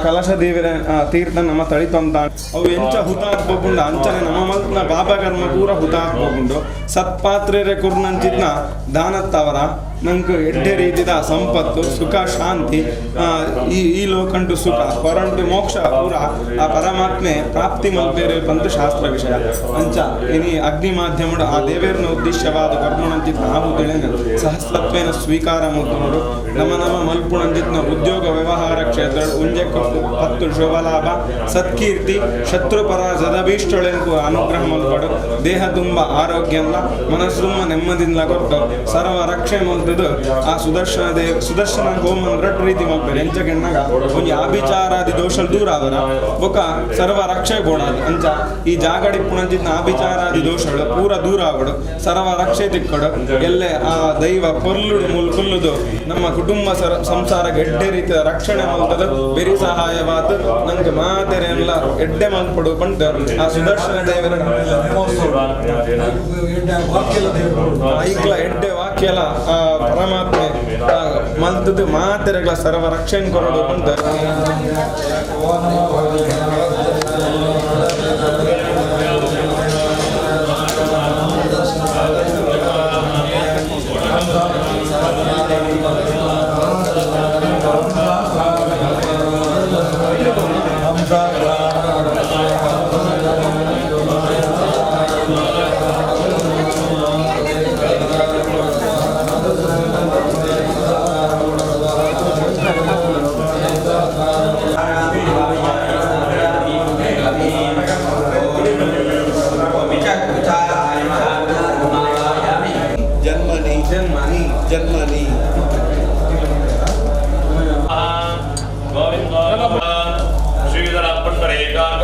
ಕಲಶ ದೇವರ ತೀರ್ಥ ನಮ್ಮ ತಳಿತಂತ ಅವು ಎಂಚ ಹುತಾತ್ಪೋಪುಂಡು ಅಂಚನೆ ನಮ್ಮ ಮಲ್ತ್ನ ಪಾಪಕರ್ಮ ಪೂರ ಹುತಾತ್ಪೋಪುಂಡು ಸತ್ಪಾತ್ರೆರೆ ಕುರ್ನಂಚಿತ್ನ ದಾನತ್ತವರ ನಂಗೆ ಎಡ್ಡೆ ರೀತಿದ ಸಂಪತ್ತು ಸುಖ ಶಾಂತಿ ಈ ಈ ಲೋಕಂಟು ಸುಖ ಪರಂಟು ಮೋಕ್ಷ ಪೂರ ಆ ಪರಮಾತ್ಮೆ ಪ್ರಾಪ್ತಿ ಮಲ್ಪೇರೆ ಪಂತ ಶಾಸ್ತ್ರ ವಿಷಯ ಅಂಚ ಇನಿ ಅಗ್ನಿ ಮಾಧ್ಯಮಡು ಆ ದೇವೇರ್ನ ಉದ್ದೇಶವಾದ ಕರ್ಮಣಂಚಿತ್ನ ಆಹುತಿಳೆನ್ ಸಹಸ್ರತ್ವೇನ ಸ್ವೀಕಾರ ಮಲ್ತುಂಡು ನಮ್ಮ ನಮ್ಮ ಮಲ್ಪುಣಂಚಿತ್ನ ಉದ್ಯೋಗ ವ್ಯವಹಾರ ಕ್ಷೇತ್ರ ಉಂಜಕ್ಕ ಪತ್ತು ಶುಭಲಾಭ ಸತ್ಕೀರ್ತಿ ಶತ್ರುಪರ ಸದಭೀಷ್ಟೊಳೆಂಕು ಅನುಗ್ರಹ ಮಲ್ಪಡು ದೇಹ ತುಂಬ ಆರೋಗ್ಯಂಲ ಮನಸ್ಸು ತುಂಬ ನೆಮ್ಮದಿಲ್ಲ ಕೊಟ್ಟು ಸರ್ವ ರಕ್ಷೆ ಮಲ್ತದು ಆ ಸುದರ್ಶನ ದೇವ ಸುದರ್ಶನ ಹೋಮನ್ ರಟ್ ರೀತಿ ಮಲ್ಪೆರ್ ಎಂಚ ಕೆಣ್ಣಗ ಒಂಜಿ ಆಭಿಚಾರಾದಿ ದೋಷಲ್ ದೂರ ಆವರ ಬೊಕ ಸರ್ವ ರಕ್ಷೆ ಬೋಡಾದು ಅಂಚ ಈ ಜಾಗಡಿ ಪುಣಂಚಿತ್ನ ಆಭಿಚಾರಾದಿ ದೋಷಗಳು ಪೂರ ದೂರ ಆವಡು ಸರ್ವ ರಕ್ಷೆ ತಿಕ್ಕಡು ಎಲ್ಲೆ ಆ ದೈವ ಪೊರ್ಲುಡು ಮೂಲು ಕುಲ್ಲುದು ನಮ್ಮ ಕುಟುಂಬ ಸಂಸಾರ ಎಡ್ಡೆ ರೀತಿಯ ರಕ್ಷಣೆ ಮಲ್ತದು ಬೆರಿ ಸಹಾಯವಾದ ನಂಗೆ ಮಾತೆರೆ ಎಲ್ಲ ಎಡ್ಡೆ ಮಲ್ಪಡು ಪಂಡ ಆ ಸುದರ್ಶನ ದೇವರ ಐಕ್ಲ ಎಡ್ಡೆ ವಾಕ್ಯಲ ಆ ಪರಮಾತ್ಮೆ ಮಲ್ತದು ಮಾತೆರೆಗಳ ಸರ್ವ ರಕ್ಷಣೆ ಕೊರಡು ಪಂಡ ಜನ್ಮನಿ ಜನ್ಮನಿ ಜನ್ಮನಿ ಗೋವಿಂದ ಶ್ರೀಧರ ಪುಂಡರೀಕಾಂತ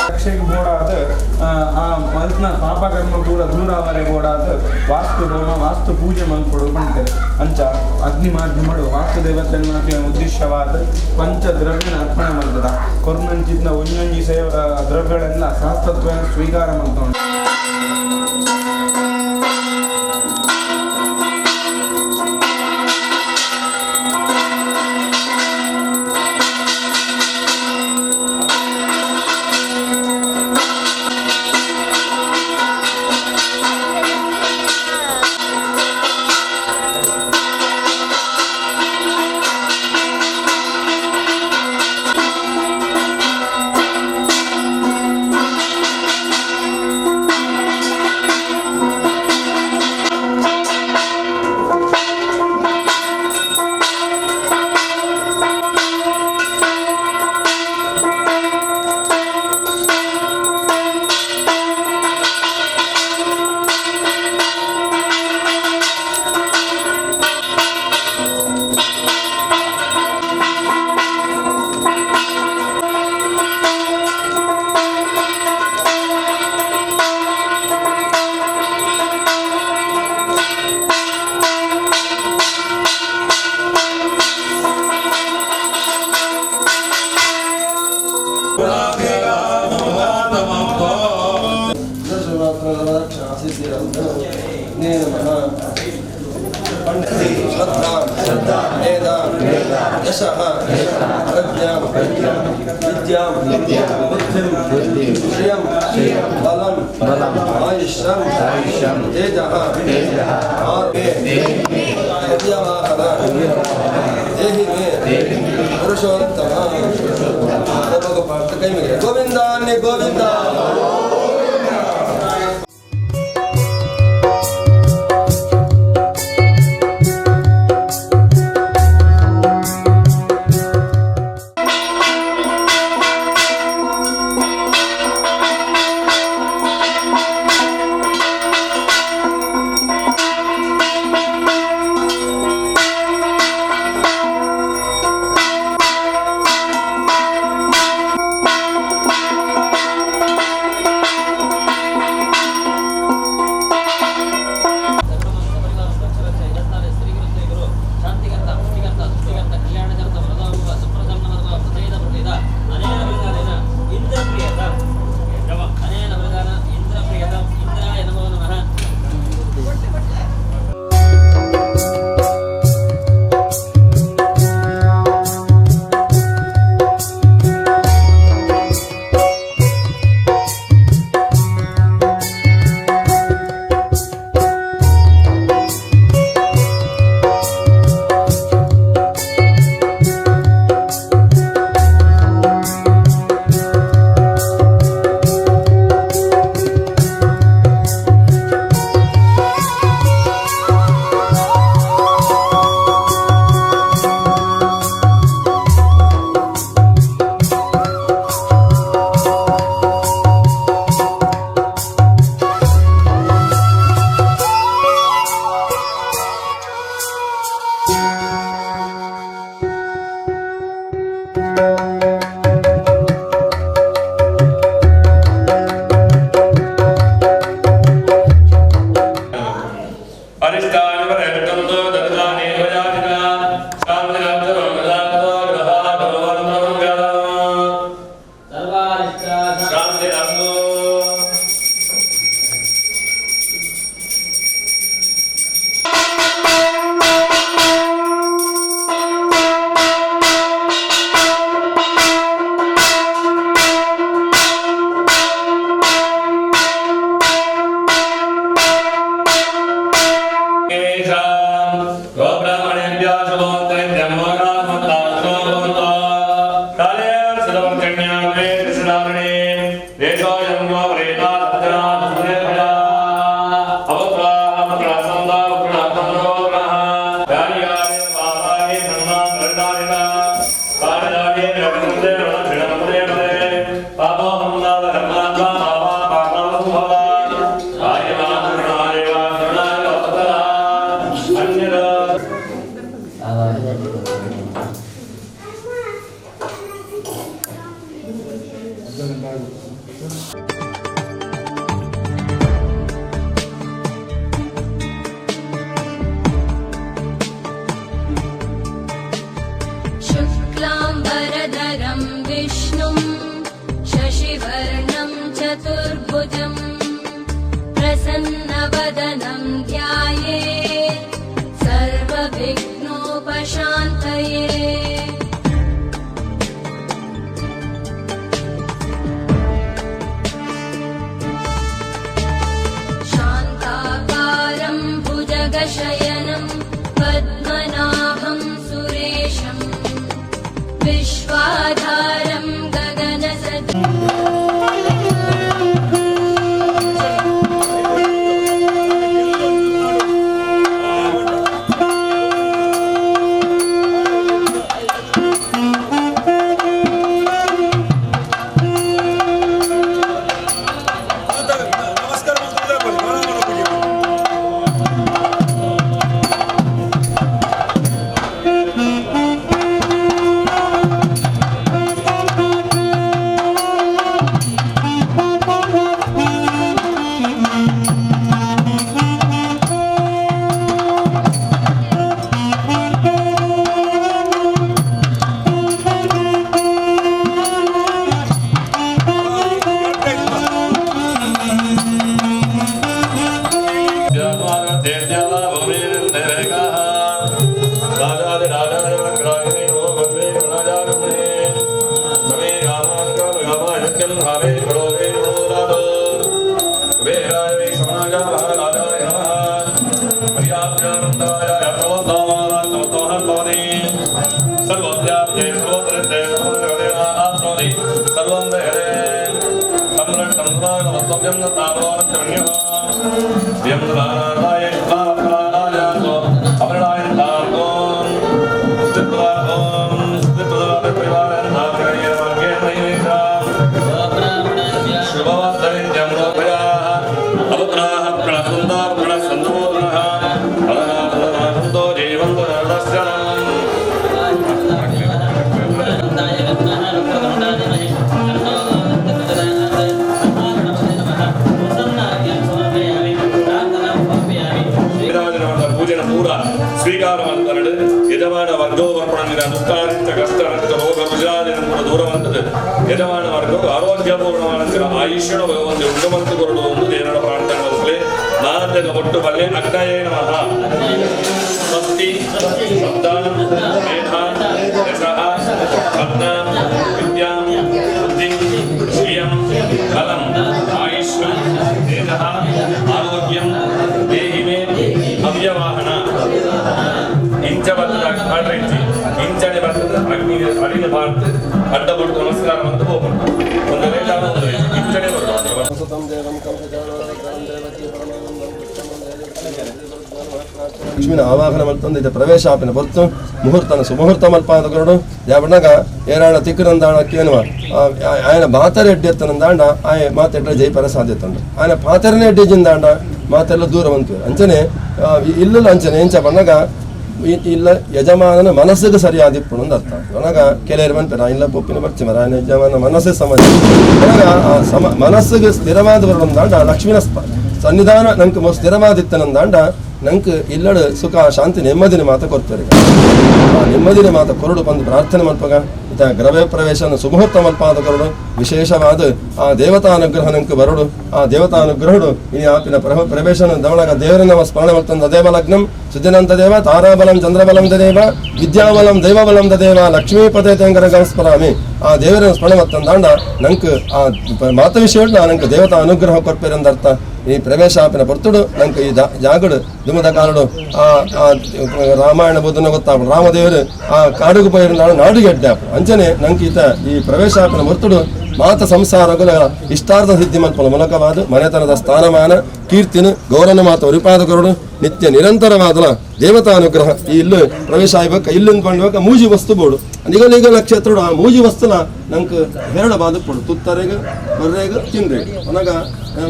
ರಕ್ಷೆಗೆ ಬೋಡಾದ ಆ ಮಲ್ತ್ನ ಪಾಪಕರ್ಮ ಪೂರ ದೂರಾವರೆ ಬೋಡಾದ ವಾಸ್ತು ಹೋಮ ವಾಸ್ತು ಪೂಜೆ ಮಲ್ಪಡು ಪಂತೆ ಅಂಚ ಅಗ್ನಿ ಮಾಧ್ಯಮಡು ವಾಸ್ತು ದೇವತೆನ ಉದ್ದೇಶವಾದ ಪಂಚ ದ್ರವ್ಯನ ಅರ್ಪಣೆ ಮಲ್ತದ ಕೊರ್ನಂಚಿತ್ನ ಒಂಜೊಂಜಿ ಸೇವ ದ್ರವ್ಯಗಳೆಲ್ಲ ಸಹಸ್ರತ್ವೇನ ಸ್ವೀಕಾರ ಮಲ್ತೊಂಡು ಗೋವಿಂದಾನ್ಯ ಗೋವಿಂದ. शुक्लाम्बरधरं विष्णुं शशिवर्णं चतुर्भुजं प्रसन्नवदनं ध्यायेत् सर्वविघ्नोपशान्तये। शान्ताकारं भुजगशयनं पद्मनाभं सुरेशं विश्वाधारं गगनसदृशं। ಯಜಮಾನ ವರ್ಗೋವರ್ಪಣ ದುಃಖಾರಿತ ಕಷ್ಟರಹಿತ ರೋಗ ರುಜಾದಿನ ದೂರವಂತದ್ದು ಯಜಮಾನ ವರ್ಗವು ಆರೋಗ್ಯಪೂರ್ಣವಾದ ಆಯುಷ್ಯನ ಒಂದು ಉಂಡುಮಂತು ಕೊರಡು ಒಂದು ದೇವರ ಪ್ರಾರ್ಥನೆ ಬದಲೇ ನಾದದ ಒಟ್ಟು ಬಲ್ಲೆ ಅಗ್ನಯೇ ನಮಃ. ಸ್ವಸ್ತಿ ಶಬ್ದಾನ್ ಮೇಧಾನ್ ಯಶಃ ರತ್ನಾಂ ವಿದ್ಯಾಂ ಬುದ್ಧಿಂ ಶ್ರಿಯಂ ಬಲಂ ಆಯುಷ್ಯಂ ತೇಜಃ ಆರೋಗ್ಯಂ ದೇಹಿ ಮೇ ಹವ್ಯವಾಹನ. ಇಂಚ ಬರ್ತದೆ ಆಡ್ರೆ ಇಂಚನೆ ಬರ್ತದೆ ಅಗ್ನಿ ಅಡಿನ ಭಾರತ ಅಡ್ಡ ಬಿಟ್ಟು ನಮಸ್ಕಾರ ಅಂತ ಹೋಗ್ಬಾರ್ದು. ಒಂದು ರೇಟ್ ಆಗೋದು ಇಂಚನೆ ಬರ್ತದೆ. ಲಕ್ಷ್ಮಿನ ಆವಾಹನ ಮಲ್ತೊಂದು ಇದು ಪ್ರವೇಶ ಆಪಿನ ಹೊರತು ಮುಹೂರ್ತನ ಸುಮುಹೂರ್ತ ಮಲ್ಪಾದ ಕೊರಡು ಯಾವಣ್ಣಗ ಏರಾಣ ತಿಕ್ಕನಂದಾಣ ಕೇನುವ ಆಯನ ಮಾತರೆ ಎಡ್ಡೆತ್ತನಂದಾಂಡ ಆಯ ಮಾತೆಡ್ರೆ ಜೈಪರ ಸಾಧ್ಯತೆ ಉಂಟು. ಆಯನ ಪಾತರನೇ ಎಡ್ಡೆಜಿಂದಾಂಡ ಮಾತೆಲ್ಲ ದೂರ ಬಂತು ಅಂಚನೆ ಇಲ್ಲಲ್ಲ ಅಂಚನೆ ಎಂಚ ಬಣ್ಣಗ ಇಲ್ಲ ಯಜಮಾನನ ಮನಸ್ಸಿಗೆ ಸರಿಯಾದಿಪ್ಪುನು ಅಂತ ಅರ್ಥ. ನನಗ ಕೆಲವರು ಮನ್ಪೆರ ಇಲ್ಲ ಪೊಪ್ಪಿನ ಬರ್ತಿ ಮರ ಯಜಮಾನ ಮನಸ್ಸೇ ಸಮ ನನಗ ಆ ಸಮ ಮನಸ್ಸಿಗೆ ಸ್ಥಿರವಾದ ಬರೋದಂದಾಂಡ ಲಕ್ಷ್ಮಿನ ಸನ್ನಿಧಾನ ನಂಗೆ ಸ್ಥಿರವಾದಿತ್ತನಂದಾಂಡ ನಂಗೆ ಇಲ್ಲಡು ಸುಖ ಶಾಂತಿ ನೆಮ್ಮದಿನ ಮಾತ ಕೊಡ್ತಾರೆ. ಆ ನೆಮ್ಮದಿನ ಮಾತ ಕೊರಡು ಬಂದು ಪ್ರಾರ್ಥನೆ ಮಲ್ಪಗ ಇತ ಗ್ರಹ ಪ್ರವೇಶನ ಸುಮುಹೂರ್ತ ಮಲ್ಪಾದ ಕೊರಡು ವಿಶೇಷವಾದ ಆ ದೇವತಾನುಗ್ರಹ ನಂಗೆ ಬರಡು. ಆ ದೇವತಾನುಗ್ರಹಡು ಇನಿ ಆಪಿನ ಪ್ರವೇಶನ ದವಣಗ ದೇವರನ್ನ ಸ್ಮರಣೆ ಮಲ್ತಂದ ದೇವ ಲಗ್ನಂ ಸುಜನಂತ ದೇವ ತಾರಾಬಲಂ ಚಂದ್ರಬಲಂ ದೇವ ವಿದ್ಯಾಬಲಂ ದೈವಬಲಂ ದೇವ ಲಕ್ಷ್ಮೀಪದೇ ತೆಂಗರಗಂ ಸ್ಮರಾಮಿ. ಆ ದೇವರನ್ನ ಸ್ಮರಣೆ ಮತ್ತಂದಾಂಡ ನಂಗೆ ಆ ಮಾತ ವಿಷಯ ನಂಗೆ ದೇವತಾ ಅನುಗ್ರಹ ಕೊರ್ಪೇರಂದ ಅರ್ಥ. ಈ ಪ್ರವೇಶ ಆಪಿನ ಪೊರ್ತುಡು ನಂಗೆ ಈ ಜಾಗಡು ದುಮದ ಕಾಲಡು ಆ ರಾಮಾಯಣ ಬುದ್ಧನ ಗೊತ್ತಾಪಡು ರಾಮದೇವರು ಆ ಕಾಡುಗು ಪೈರಂದಾಳು ನಾಡುಗೆ ಅಡ್ಡೆ ಆಪು ಅಂಚನೆ ನಂಗೆ ಈತ ಈ ಪ್ರವೇಶ ಆಪಿನ ಹೊರ್ತುಡು ಮಾತ ಸಂಸಾರಗಳ ಇಷ್ಟಾರ್ಥ ಸಿದ್ಧಿ ಮಲ್ಪನ ಮೂಲಕವಾದ ಮನೆತನದ ಸ್ಥಾನಮಾನ ಕೀರ್ತಿನ ಗೌರವ ಮಾತ ಉರಿಪಾದಕರುಡು ನಿತ್ಯ ನಿರಂತರವಾದಲ ದೇವತಾನುಗ್ರಹ ಈ ಇಲ್ಲು ಪ್ರವೇಶ ಆಗ್ಬೇಕ ಇಲ್ಲಿಂದ ಕೊಂಡ್ಬೇಕ ಮೂಜಿ ವಸ್ತು ಬೋಡು ನಿಗಲಿಗಲ ಕ್ಷೇತ್ರಡು ಆ ಮೂಜಿ ವಸ್ತುನ ನಂಗೆ ಹೆರಡ ಬಾದುಪಡು ತುತ್ತರೆಗ ಬರ್ರೆಗ ತಿನ್ರೆಗ ಅನಗ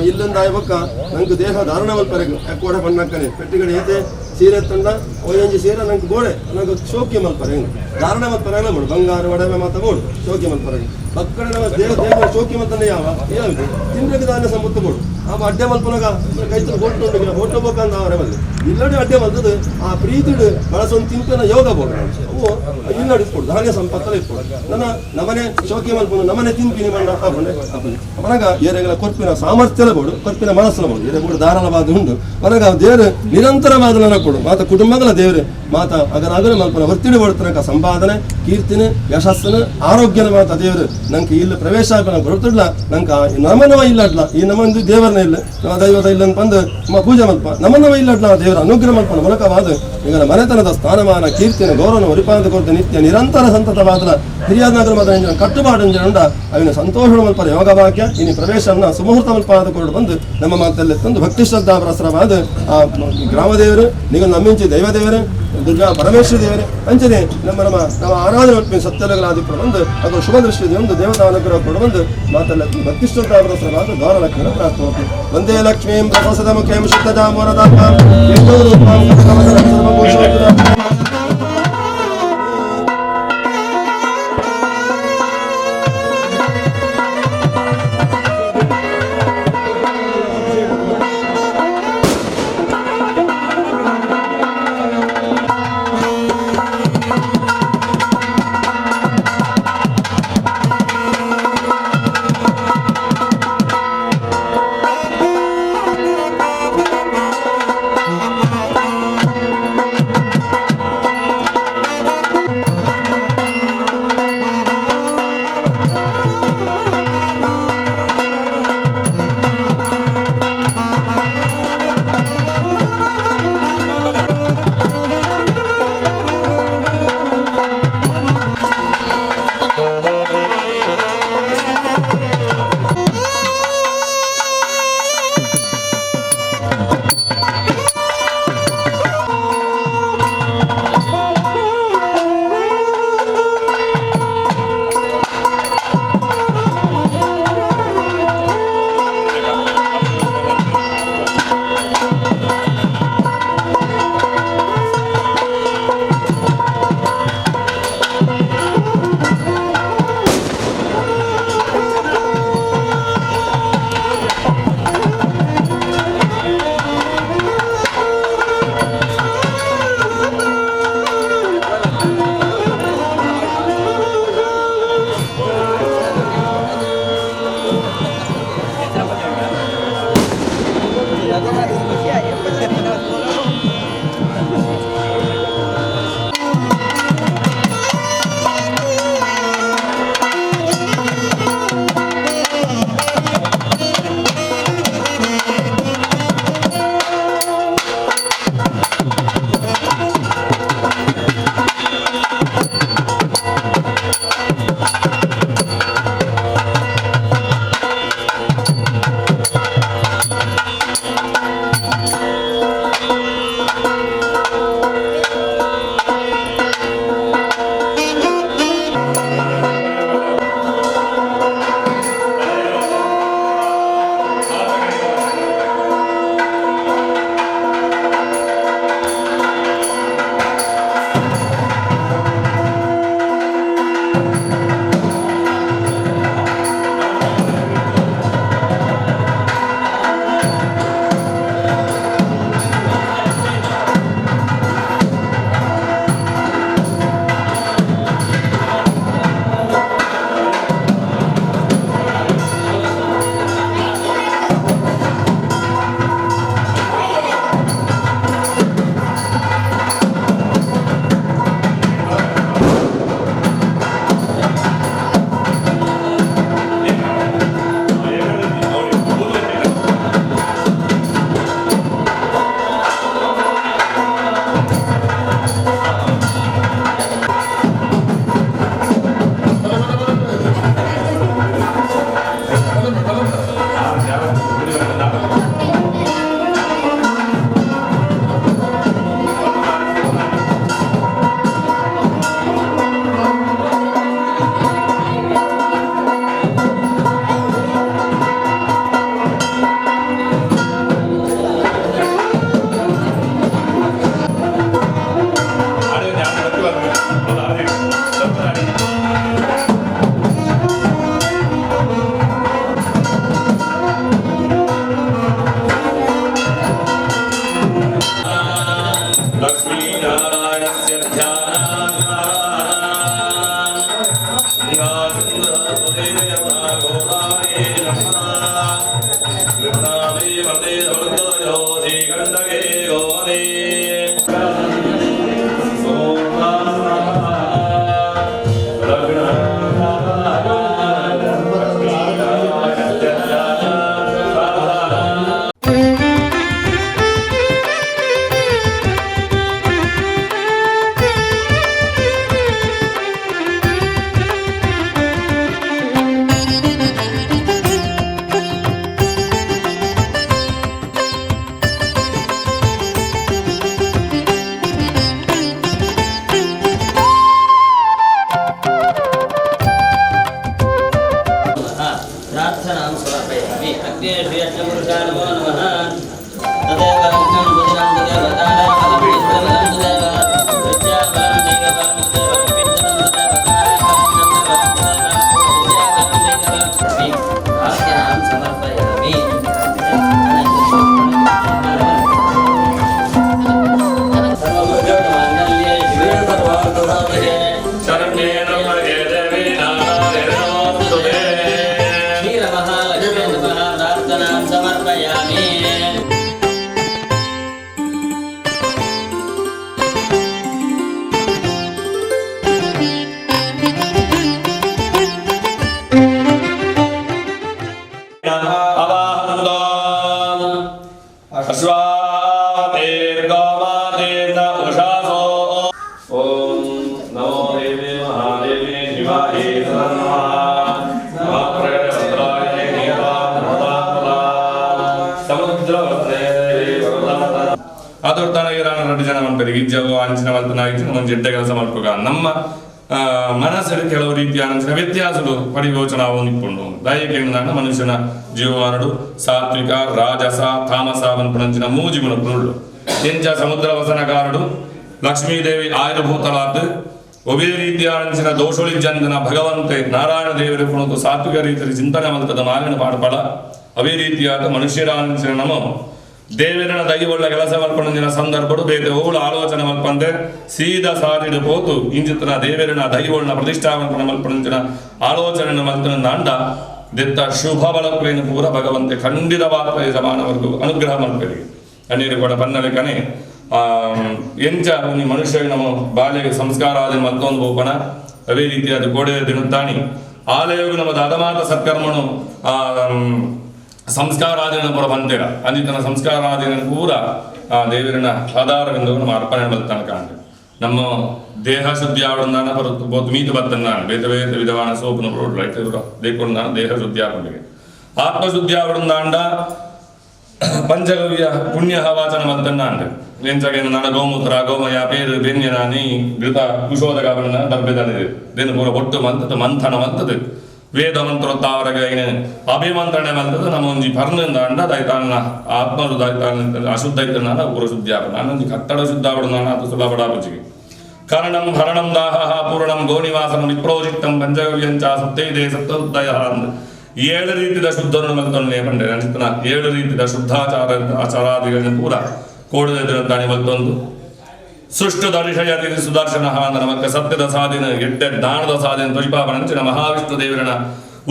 ಇಲ್ಲಿಂದ ಆಯ್ಬೇಕ ನಂಗೆ ದೇಹ ಧಾರಣ ಮಲ್ಪರೆಗ ಕೋಡೆ ಬಣ್ಣಕ್ಕನೆ ಪೆಟ್ಟಿಗಡೆ ಏತೆ ಸೀರೆ ತಂಡ ಒಂಜಿ ಸೀರೆ ನಂಗೆ ಬೋಡೆ ನಂಗೆ ಶೋಕಿ ಮಲ್ಪರೆ ಧಾರಣ ಮಲ್ಪರೆಲ್ಲ ಬೋಡು ಬಂಗಾರ ಒಡವೆ ಮಾತ ಬೋಡು ಶೋಕಿ ಮಲ್ಪರೆಗ ಮಕ್ಕಳ ನಮ್ಮ ದೇವ ದೇವ ಶೋಕಿ ಮಲ್ತಂದೆ ಯಾವ ಯಾವುದು ತಿನ್ರೆಗ ದಾನ ಸಂಪತ್ತು ಬೋಡು ಆ ಅಡ್ಡೆ ಮಲ್ಪನಗ ಕೈತಲು ಹೋಟ್ಲು ಉಂಟು ಹೋಟ್ಲು ಬೇಕಂತ ಅವರೇ ಬಂದು ಇಲ್ಲಡೆ ಅಡ್ಡೆ ಮಲ್ತದ ಆ ಪ್ರೀತಿಡು ಬಳಸೊಂದು ತಿಂತನ ಯೋಗ ಬೋಡು ಅವು ಇಲ್ಲಡಿ ಇಟ್ಕೊಡು ಧಾನ್ಯ ಸಂಪತ್ತಲ್ಲ ಇಟ್ಕೊಡು ನನ್ನ ನಮನೆ ಶೋಕಿ ಮಲ್ಪನು ನಮನೆ ತಿನ್ಪಿನಿ ಬಣ್ಣ ಆಪುಂಡೆ ಆಪುಂಡೆ ಅವನಾಗ ಏರೆಗಳ ಕೊರ್ಪಿನ ಸಾಮರ್ಥ್ಯದ ಬೋಡು ಕೊರ್ಪಿನ ಮನಸ್ಸನ ಬೋಡು ಏರೆ ಬೋಡು ಧಾರಾಳವಾದ ಉಂಡು ಅವನಾಗ ದೇವರು ನಿರಂತರವಾದ ನನ್ನ ಕೊಡು ಮಾತ ಕುಟುಂಬಗಳ ದೇವರು ಮಾತ ಅಗರ ಮಲ್ಪನ ವರ್ತಿಡು ಬಡ್ತನಕ ಸಂಪಾದನೆ ಕೀರ್ತಿನ ಯಶಸ್ಸನ ಆರೋಗ್ಯನ ಮಾತ ದೇವರು ನಂಗೆ ಇಲ್ಲಿ ಪ್ರವೇಶ ಆಪನ ಬರುತ್ತಿಡ್ಲ ನಂಗೆ ನಮನವ ಇಲ್ಲಡ್ಲ ಈ ನಮ್ಮಂದು ದೇವರನ್ನ ಇಲ್ಲ ನಮ್ಮ ದೈವದ ಇಲ್ಲ ಬಂದು ನಮ್ಮ ಪೂಜೆ ಮಲ್ಪ ನಮನವ ಇಲ್ಲಡ್ಲ ದೇವರ ಅನುಗ್ರಹ ಮಲ್ಪನ ಮೂಲಕವಾದ ಈಗ ಮನೆತನದ ಸ್ಥಾನಮಾನ ಕೀರ್ತಿನ ಗೌರವನ ಉರಿಪಾದ ಕೊರತೆ ನಿತ್ಯ ನಿರಂತರ ಸಂತತವಾದ ಹಿರಿಯಾದ ಮಾತ್ರ ಕಟ್ಟುಪಾಡು ಉಂಡ ಅವಿನ ಸಂತೋಷ ಮಲ್ಪರ ಯೋಗ ಭಾಗ್ಯ ಇನಿ ಪ್ರವೇಶನ ಸುಮುಹೂರ್ತ ಮಲ್ಪಾದ ಕೊರಡು ಬಂದು ನಮ್ಮ ಮಾತಲ್ಲಿ ತಂದು ಭಕ್ತಿ ಶ್ರದ್ಧಾ ಪ್ರಸರವಾದ ಆ ಗ್ರಾಮದೇವರು ನೀವು ನಮ್ಮಿಂಚಿ ದೈವದೇವರು ದುರ್ಗಾ ಪರಮೇಶ್ವರ ದೇವರೇ ಅಂಚನೆ ನಮ್ಮ ನಮ್ಮ ನಮ್ಮ ಆರಾಧನೆ ಮಲ್ಪಿನ ಸತ್ಯಲಗಳಾದಿಪ್ಪು ಬಂದು ಅದು ಶುಭ ದೃಷ್ಟಿ ಒಂದು ದೇವತಾ ಅನುಗ್ರಹ ಕೊಡು ಬಂದು ಮಾತಲ್ಲ ಭಕ್ತಿ ಶ್ರದ್ಧಾ ಪ್ರಸರವಾದ ಗೌರವ ಪ್ರಾರ್ಥನೆ. ವಂದೇ ಲಕ್ಷ್ಮೀಂ ಪ್ರಸಾದ ಮುಖೇಂ ಶುದ್ಧಜಾಮೋರದಾತ್ಮಾಂ ಯಜ್ಞೋರೂಪಾಂ ಕಮಲಂ ಸರ್ವಭೂಷೋತ್ತರಾಂ. ನಮ್ಮ ಮನಸ್ಸಲ್ಲಿ ಕೆಲವು ರೀತಿಯ ವ್ಯತ್ಯಾಸಗಳು ಪರಿಯೋಚನ ಇಟ್ಕೊಂಡು ದಯಕೇಂದ್ರ ಮನುಷ್ಯನ ಜೀವಮಾನಡು ಸಾತ್ವಿಕ ರಾಜಸ ತಾಮಸ ಪನ್ಪುನಂಚಿನ ಮೂಜಿ ಗುಣಪುನುಳ್ಳು ಎಂಚ ಸಮುದ್ರ ವಸನಕಾರಡು ಲಕ್ಷ್ಮೀದೇವಿ ಆಯುರ್ಭೂತಳಾತ್ ಒವೇ ರೀತಿಯ ಅಂಚಿನ ದೋಷೊಳಿಜ್ಜಂದನ ಭಗವಂತೆ ನಾರಾಯಣ ದೇವರ ಪುಣತು ಸಾತ್ವಿಕ ರೀತಿಯಲ್ಲಿ ಚಿಂತನೆ ಮಲ್ತದ ಮಾಲಿನ ಪಾಠಪಡ ಅವೇ ರೀತಿಯಾದ ಮನುಷ್ಯರ ಅಂಚಿನ ನಮ ದೇವರನ ದೈವಳ್ಳ ಕೆಲಸ ಮಲ್ಪಂದಿನ ಸಂದರ್ಭಡು ಬೇರೆ ಓಳು ಆಲೋಚನೆ ಮಲ್ಪಂದೆ ಸೀದಾ ಸಾರಿಡು ಪೋತು ಇಂಚಿತನ ದೇವರನ ದೈವಳ್ಳ ಪ್ರತಿಷ್ಠಾಪನೆ ಮಲ್ಪಂದಿನ ಆಲೋಚನೆ ಮಲ್ತನ ನಾಂಡ ದೆತ್ತ ಶುಭ ಬಲಪ್ರೇನ ಪೂರ ಭಗವಂತೆ ಖಂಡಿತವಾದ ಯಜಮಾನವರೆಗೂ ಅನುಗ್ರಹ ಮಲ್ಪರಿಗೆ ಅಣ್ಣೀರು ಕೂಡ ಬನ್ನಲೆಕನೆ ಎಂಚ ಮನುಷ್ಯ ನಮ್ಮ ಬಾಲ್ಯಗೆ ಸಂಸ್ಕಾರ ಆದ ಮತ್ತೊಂದು ಬೋಪಣ ಅದೇ ರೀತಿಯಾದ ಗೋಡೆ ದಿನತಾಣಿ ಆಲಯವು ನಮ್ಮ ದಾದಮಾತ ಸತ್ಕರ್ಮನು ಸಂಸ್ಕಾರಾದಿನ ಪೂರ ಬಂದಿರ ಅಂದಿತನ ಸಂಸ್ಕಾರಾದಿನ ಪೂರ ಆ ದೇವರನ ಆಧಾರವೆಂದು ನಮ್ಮ ಅರ್ಪಣೆ ಬಲ್ತಾನ ಕಾಂಡ ನಮ್ಮ ದೇಹ ಶುದ್ಧಿ ಆವಡಂದಾನ ಬೋತ್ ಮೀತು ಬತ್ತನ್ನ ಬೇತ ಬೇತ ವಿಧವಾನ ಸೋಪುನ ರೋಡ್ ಲೈಟ್ ದೇಕೊಂಡಾನ ದೇಹ ಶುದ್ಧಿ ಆಪಂಡಿಗೆ ಆತ್ಮಶುದ್ಧಿ ಆವಡಂದಾಂಡ ಪಂಚಗವ್ಯ ಪುಣ್ಯ ವಾಚನ ಮಲ್ತನ್ನ ಅಂಡ ಎಂಚಗೆ ನಾನ ಗೋಮೂತ್ರ ಗೋಮಯ ಪೇರು ಬೆನ್ಯನ ನೀ ಘೃತ ಕುಶೋದಕ ದರ್ಬೆದನಿದೆ ದೇನು ಪೂರ ಒಟ್ಟು ಮಂತದ ಮಂಥನ ಮಂತದ ವೇದ ಮಂತ್ರೋತ್ತಾವರಗ ಅಭಿಮಂತ್ರಣೆ ಮಂತದ ನಮ್ಮ ಒಂಜಿ ಪರ್ನಿಂದ ಅಂಡ ದೈತಾನ ಆತ್ಮರು ದೈತಾನ ಅಶುದ್ಧ ಐತನ ಪೂರ ಶುದ್ಧಿ ಆಪಣ ನಾನೊಂಜಿ ಕಟ್ಟಡ ಶುದ್ಧ ಆವಡ ನಾನು ಅದು ಸುಲಭ ಬಡಾಪುಜಿಗೆ ಕರಣಂ ಹರಣಂ ದಾಹ ಪೂರ್ಣಂ ಗೋನಿವಾಸನ ವಿಪ್ರೋಜಿತ್ತಂ ಪಂಚಗವ್ಯಂಚ ಸಪ್ತೈದೇ ಸಪ್ತೋದಯ ಅಂದ್ ಏಳು ರೀತಿಯ ಶುದ್ಧನು ಮಲ್ತೊನ್ನೆ ಪಂಡೆ ಅಂಚಿತನ ಏಳು ರೀತಿಯ ಶುದ್ಧಾಚಾರ ಆಚಾರಾದಿಗಳನ್ನು ಪೂರ ಕೋಡದ ತಾನೆ ಮಲ್ತೊಂದು ಸೃಷ್ಟು ದರ್ಶಯತಿ ಸುದರ್ಶನ ಅಂದ ನಮಕ್ಕ ಸತ್ಯದ ಸಾಧಿನ ಎಡ್ಡೆ ದಾನದ ಸಾಧಿನ ತುಷ್ಪಾಪನಂಚಿನ ಮಹಾವಿಷ್ಣು ದೇವರನ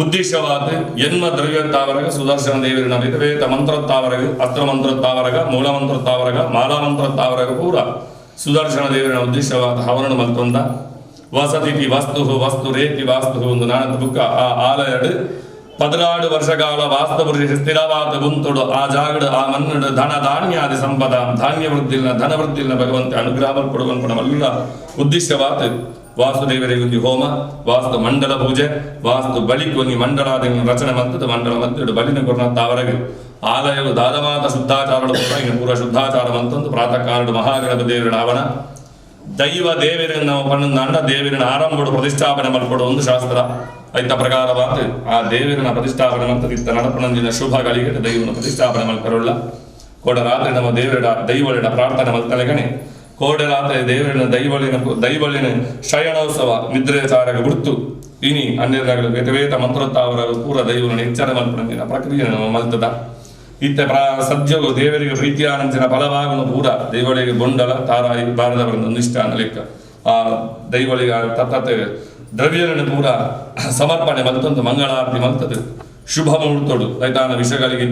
ಉದ್ದೇಶವಾದ ಎನ್ಮ ದ್ರವ್ಯತ್ತಾವರಗ ಸುದರ್ಶನ ದೇವರನ ವೇತ ಮಂತ್ರತ್ತಾವರಗ ಅಸ್ತ್ರ ಮಂತ್ರತ್ತಾವರಗ ಮೂಲ ಮಂತ್ರತ್ತಾವರಗ ಮಾಲಾ ಮಂತ್ರತ್ತಾವರಗ ಪೂರ ಸುದರ್ಶನ ದೇವರನ ಉದ್ದೇಶವಾದ ಹವರಣ ಮಲ್ತೊಂದ ವಸತಿ ವಸ್ತು ವಸ್ತು ರೇತಿ ವಾಸ್ತು ಒಂದು ನಾನದ ಬುಕ್ಕ ಆ ಆಲಯಡು 16 ವರ್ಷಕಾಲ ವಾಸ್ತುಪುರುಷ ಸ್ಥಿರವಾದ ಗುಂತುಡು ಆ ಜಾಗಡು ಆ ಮನ್ನಡು ಧನ ಧಾನ್ಯಾದಿ ಸಂಪದ ಧಾನ್ಯ ವೃದ್ಧಿಲ್ಲ ಧನ ವೃದ್ಧಿಲ್ಲ ಭಗವಂತ ಅನುಗ್ರಹ ಕೊಡುವಂತ ಉದ್ದೇಶವಾದ ವಾಸುದೇವರಿಗೆ ಒಂದು ಹೋಮ ವಾಸ್ತು ಮಂಡಲ ಪೂಜೆ ವಾಸ್ತು ಬಲಿಗೆ ಒಂದು ಮಂಡಲಾದಿ ರಚನೆ ಮಂತದ ಮಂಡಲ ಮಧ್ಯಡು ಬಲಿನ ಕೊರ್ನ ತಾವರೆಗೆ ಆಲಯವು ದಾದಮಾತ ಶುದ್ಧಾಚಾರಡು ಪೂರ ಶುದ್ಧಾಚಾರ ಮಂತಂದು ಪ್ರಾತಃ ಕಾಲಡು ಮಹಾಗಣಪ ದೇವರ ಅವನ ದೈವ ದೇವರನ್ನು ನಾವು ಪಣ್ಣಂದಾಂಡ ದೇವರನ್ನ ಆರಂಭಡು ಪ್ರತಿಷ್ಠಾಪನೆ ಮಲ್ಪಡು ಒಂದು ಶಾಸ್ತ್ರ ಐತ ಪ್ರಕಾರವಾದ ಆ ದೇವರನ್ನ ಪ್ರತಿಷ್ಠಾಪನೆ ಮಂತದಿತ್ತ ನಡಪಣಂದಿನ ಶುಭಗಳಿಗೆ ದೈವನ ಪ್ರತಿಷ್ಠಾಪನೆ ಮಲ್ಪರುಳ್ಳ ಕೋಡ ರಾತ್ರಿ ನಮ್ಮ ದೇವರ ದೈವಳಿನ ಪ್ರಾರ್ಥನೆ ಮಲ್ತಲೆಗಣೆ ಕೋಡ ರಾತ್ರಿ ದೇವರನ್ನ ದೈವಳಿನ ದೈವಳಿನ ಶಯನೋತ್ಸವ ನಿದ್ರೆ ಚಾರಗ ಗುರ್ತು ಇನಿ ಅನ್ನೆರಗಳು ವೇತ ಮಂತ್ರೋತ್ತಾವರ ಪೂರ ದೈವನ ಎಚ್ಚರ ಮಲ್ಪಣಂದಿನ ಪ್ರಕ್ರಿಯೆ ನಮ್ಮ ಮಲ್ತದ ಇತ್ತ ಸದ್ಯವು ದೇವರಿಗೆ ಪ್ರೀತಿಯಾನಂಚಿನ ಫಲವಾಗುಣ ಪೂರ ದೈವಳಿಗೆ ಬೊಂಡಲ ತಾರಾಯಿ ಬಾರದವರಿಂದ ಒಂದಿಷ್ಟ ಲೆಕ್ಕ ಆ ದೈವಳಿಗೆ ತತ್ತ ದ್ರವ್ಯಗಳನ್ನು ಪೂರ ಸಮರ್ಪಣೆ ಮಲ್ತೊಂದು ಮಂಗಳಾರತಿ ಮಲ್ತದು ಶುಭ ಮುಹೂರ್ತಡು ರೈತಾನ ವಿಷಗಳಿಗೆ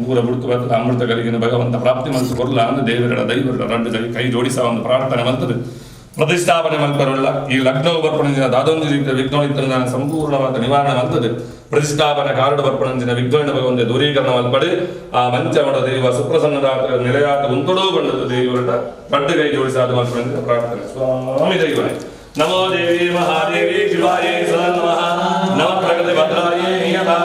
ಪೂರ ಬುಡ್ತು ಬರ್ತದೆ ಅಮೃತಗಳಿಗೆ ಭಗವಂತ ಪ್ರಾಪ್ತಿ ಮಲ್ತು ಕೊರ್ಲ ಅಂದು ದೇವರ ದೈವರ ರಡ್ಡು ಕೈ ಜೋಡಿಸ ಒಂದು ಪ್ರಾರ್ಥನೆ ಮಲ್ತದು ಪ್ರತಿಷ್ಠಾಪನೆ ಮಲ್ಪರುಳ್ಳ ಈ ಲಗ್ನವು ಬರ್ಪಣೆ ದಾದೊಂದು ರೀತಿಯ ವಿಘ್ನ ಇತ್ತು ಸಂಪೂರ್ಣವಾದ ನಿವಾರಣೆ ಮಲ್ತದೆ ಪ್ರತಿಷ್ಠಾಪನೆ ಕಾರಣ ಬರ್ಪಣಂಜಿನ ವಿಘ್ನ ಭಗವಂತ ದೂರೀಕರಣ ಮಲ್ಪಡೆ ಆ ಮಂಚಮಡ ದೈವ ಸುಪ್ರಸನ್ನದಾತ ನಿಲಯಾತ ಉಂತುಡೋ ಬಂಡದ ದೇವರ ರಡ್ಡು ಕೈ ಜೋಡಿಸಾದ ಮಲ್ಪಣಂಜಿನ ಪ್ರಾರ್ಥನೆ ಸ್ವಾಮಿ ದೈವನೇ ನಮೋ ದೇವಿ ಮಹಾದೇವಿ ಶಿವಾಯೇ ಸದಾ ನಮಃ ನಮ ಪ್ರಗತಿ ಭದ್ರಾಯೇ ನಿಯತಾ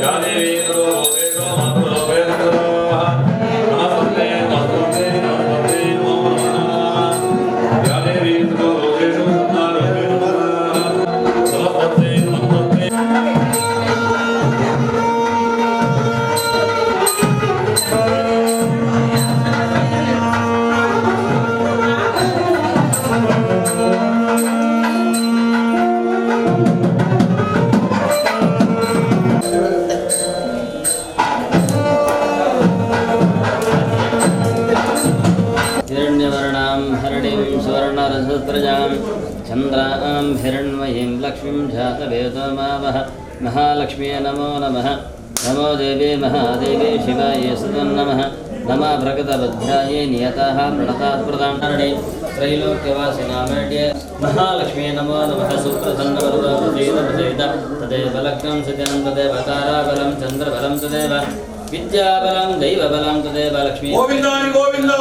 ಯಾ ದೇವಿ ಸರ್ವಭೂತೇಷು ಮಾತೃರೂಪೇಣ ನಮಸ್ತೇ ನಮಸ್ತೇ ನಮಸ್ತೇ ನಮೋ ನಮಃ. ಯಾ ದೇವಿ ಸರ್ವಭೂತೇಷು ಮಾತೃರೂಪೇಣ ನಮಸ್ತೇ ನಮಸ್ತೇ. हिरण्यवर्णां हरणीं सुवर्णरसप्रजां चन्द्रां हिरण्मयीं लक्ष्मीं जातवेदो मावः महालक्ष्मीये नमो नमः. नमो देवी महादेवी शिवाय सुतन्नमः. नमः भ्रगतभद्रायै नियताः प्रणतात् प्रदां हरणे त्रैलोक्यवासिनामेड्ये महालक्ष्मीये नमो नमः. सुप्रसन्नवरदाप्रसीदप्रसीद तदेव लग्नं सुजनं तदेव ताराबलं चन्द्रबलं तदेव विद्याबलं दैवबलं तदेव लक्ष्मी. ಗೋವಿಂದ ಗೋವಿಂದ.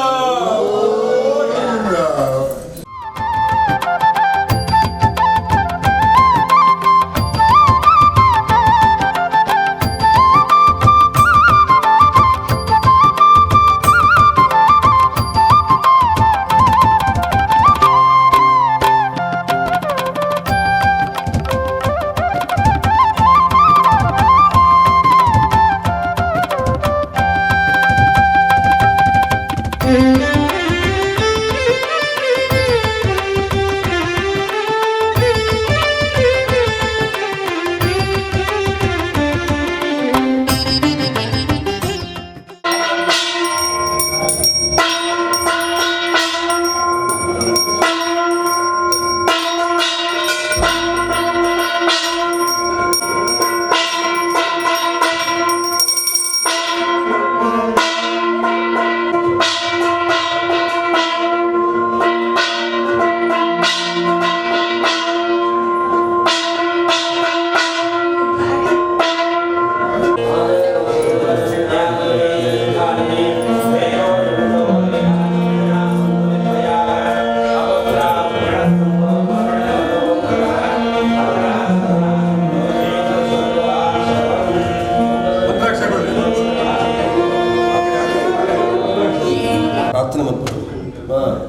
ಪ್ರಾರ್ಥನೆ ಮಲ್ಪಡು